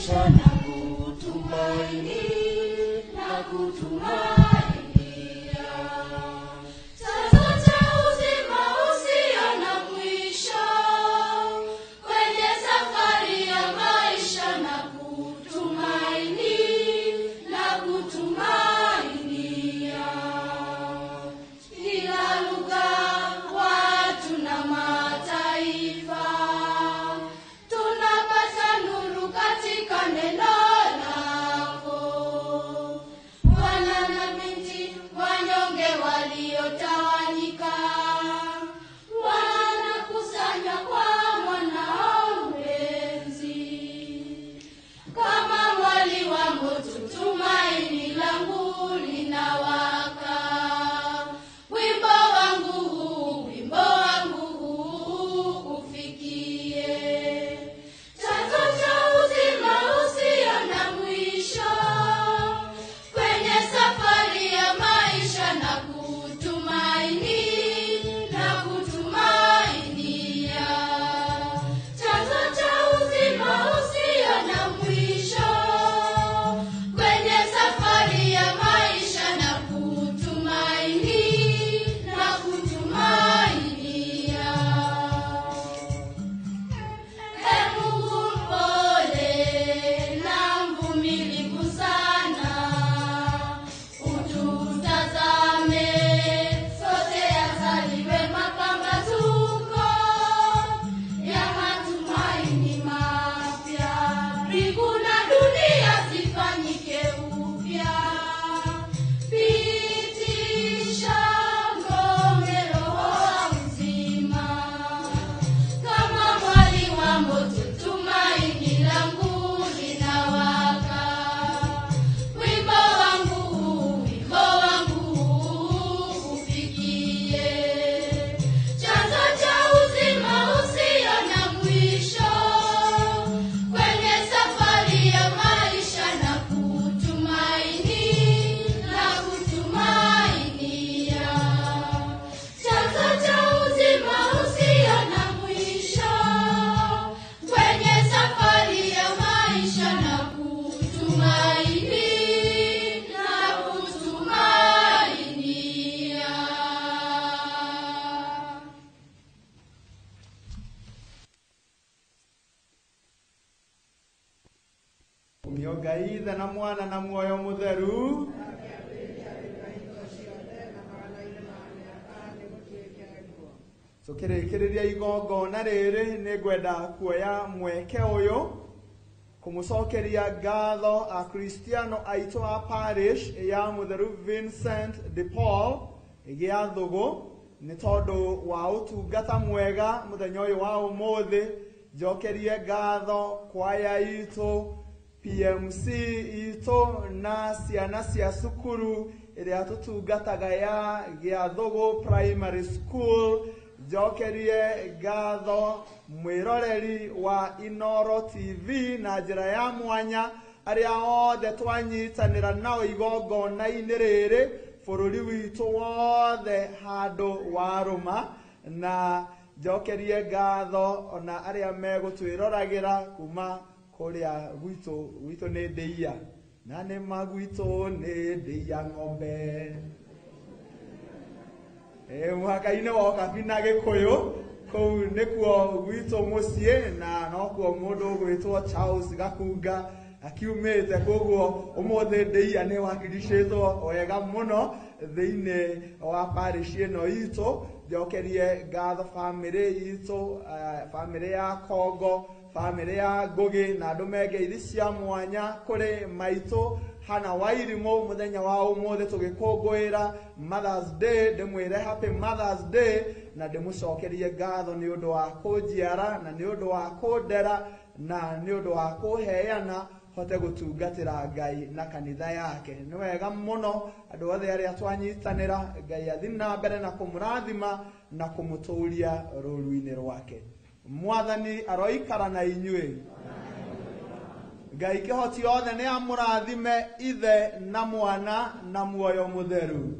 maisha na kutumaini, na kutumainia. Chanzo cha uzima usio na mwisho, kwenye safari ya maisha na kutumaini, na kutumainia. Kila lugha, watu na mataifa, tunapata nuru katika neno lako. Wana na binti wanyonge waliotawanyika, wanakusanywa kwa mwanao mpenzi. Kama mwali wa moto, tumaini langu linawaka. Wimbo wangu huu, wimbo wangu huu ufikie. Chanzo cha uzima usio na mwisho, kwenye safari ya maisha na kutumaini, na kutumainia. Chanzo cha uzima usio na mwisho, kwenye safari ya maisha na kutumaini, na kutumainia. Ee Mungu mpole na mvumilivu sana, ututazame sote yazaliwe mapambazuko ya matumaini mapya. Mbingu na dunia zifanyike upya. Pitisha ngome roho wa uzima. Kama mwali wa moto, tumaini langu linawaka. Wimbo wangu huu, wimbo wangu huu ufikie. Chanzo cha uzima usio na mwisho, kwenye safari ya maisha na kutumaini, na kutumainia. Chanzo cha uzima usio na mwisho, kwenye safari ya maisha na kutumaini, na kutumainia. Kumio Ngai Ithe na Mwana na Muoyo Mutheru. Tukĩrĩkĩrĩria igongona rĩrĩ nĩ ngwenda kuoya mweke ũyũ kũmũcokeria ngatho akristiano aitũ a parish ya Mũtheru Vincent de Paul gĩa Thũgũ nĩ tondũ wa ũtungata mwega mũthenya ũyũ wa ũmũthĩ. Njokerie ngatho kwaya itũ, PMC itũ na ciana cia cukuru ĩrĩa tũtungataga ya Gĩathũgũ Primary School. Njokerie ngatho mwĩroreri wa Inoro TV na njĩra ya mwanya arĩa othe twanyitanĩra nao igongona-inĩ rĩrĩ bũrũri witũ wothe handũ warũma, na njokerie ngatho ona arĩa megũtwĩroragĩra kuma kũrĩa gwitũ. Gwitũ nĩ ndĩia na nĩ ma gwitũ nĩ ndĩia ng'ombe mũhaka-inĩ wa Ũkabi na Gĩkũyũ, kũu nĩkuo gwitũ mũciĩ, na nokuo mũndũ ũgwĩtwo Charles Gakunga akiumĩte. Koguo ũmũthĩ ndĩia nĩ wakiricĩtwo wega mũno thĩinĩ wa parish ĩno itũ. Njokerie ngatho bamĩrĩ itũ, bamĩrĩ ya Kongo, bamĩrĩ ya Ngũgĩ, na andũ mengeithi cia mwanya kũrĩ maitũ Hana Wairimũ mũthenya wa ũmũthĩ tũgĩkũngũĩra Mother's Day. Ndĩmwĩre happy Mother's Day na ndĩmũcokerie ngatho nĩ ũndũ wa kũnjiara na nĩ ũndũ wa kũndera na nĩ ũndũ wa kũheana hote gũtungatĩra Ngai na kanitha yake. Nĩ wega mũno andũ othe arĩa twanyitanĩra, Ngai athi na mbere na kũmũrathima na kũmũtũria rũru-inĩ rwake. Mwathani aroikara na inyuĩ. Ngai kĩhoti othe nĩ amũrathime, Ithe na Mwana na Muoyo Mũtheru.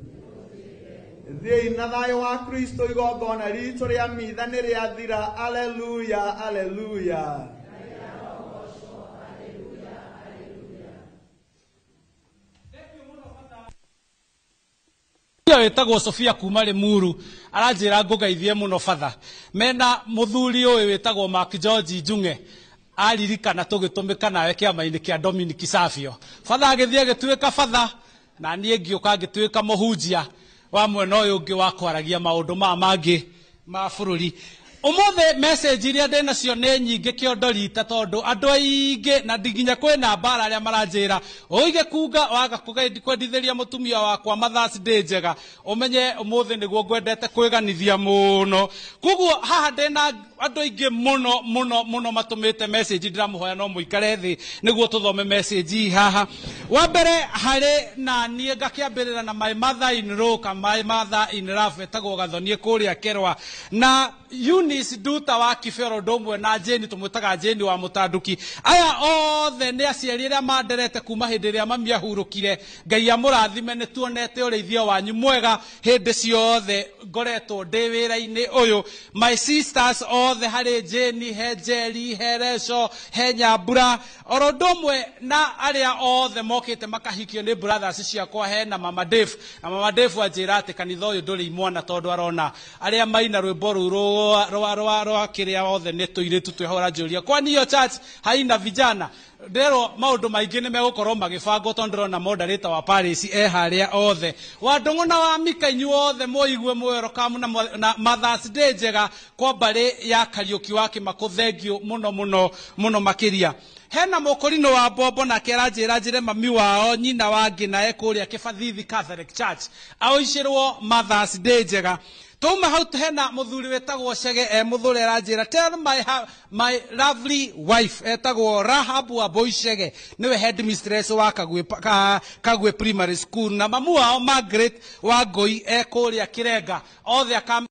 Thiĩi na thayũ wa Kristo. Igongona ritũ rĩa mitha nĩ rĩathira. Aleluya, aleluya. Wĩtagwo Sofia kuma Limuru aranjĩra ngũgeithie mũno batha mena mũthuri ũyũ wĩtagwo Mark George Njung'e aririkana tũgĩtũmĩka nawe kĩama-inĩ kĩa Dominic Savio. Batha agĩthiĩ agĩtuĩka batha na niĩ ngĩũka ngĩtuĩka mũhunjia wa mwena ũyũ ũngĩ wa kwaragia maũndũ maya mangĩ ma bũrũri. Ũmũthĩ message iria ndĩ nacio nĩ nyingĩ kĩondo rita tondũ andũ aingĩ na nginya kwĩna mbara arĩa maranjĩra ũige kunga waga kwendithĩria mũtumia wakwa Mother's Day njega ũmenye ũmũthĩ nĩguo ngwendete kwĩganithia mũno. Koguo haha ndĩna andũ aingĩ mũno mũno mũno matũmĩte message, ndĩramũhoya no mũikare thĩ nĩguo tũthome message haha. Wa mbere harĩ na niĩ ngakĩambĩrĩra na my mother in law ka my mother in love etagwo Gathoniĩ kũrĩa Kerwa na Eunice Nduta wa Kibero ũndũ ũmwe na Jane tũmwĩtaga Jane wa Mũtanduki. Aya othe nĩ aciari arĩa manderete kuma hĩndĩ ĩrĩa mami ahurũkire. Ngai amũrathime, nĩ tuonete ũrĩithio wanyu mwega hĩndĩ ciothe ngoretwo ndĩ wĩra-inĩ ũyũ. My sisters othe harĩ Jane, he Njeri, he Reco, he Nyambura, oro ũndũ ũmwe na arĩa othe mokĩte makahikio nĩ brothers ciakwa, he na Mama Dave. Na Mama Dave anjĩra atĩ kanitha ũyũ ndũrĩ imwana tondũ arona arĩa maina rwĩmbo rũu rwa rwa rwa kĩrĩa othe nĩ tũirĩtu twĩho. Aranjũria kwani hiyo church haina vijana? Nderwo maũndũ maingĩ nĩ megũkorwo magĩbangwo tondũ ndĩrona moderator wa parish e harĩa othe. Wa Ndũng'ũ na wa Mika inyuĩ othe mũigue mwĩrokamu na Mother's Day njega kwa mbarĩ ya Kariũki wa Kĩmakũ, thengiũ mũno mũno mũno makĩria. Hena mũkũrinũ wa Mbombo nake aranjĩra njĩre mami wao nyina wa Ngĩnae kũrĩa Kĩbathithi Catholic Church aũicĩrwo Mother's Day njega. Tuma hau hena mũthuri wĩtagwo Chege e mũthũre aranjĩra tell my lovely wife etagwo Rahab wa Boishege nĩwe headmistress wa Kagwe Primary School na mamu wao Margaret wa Ngoi e kũrĩa Kĩrenga othe aka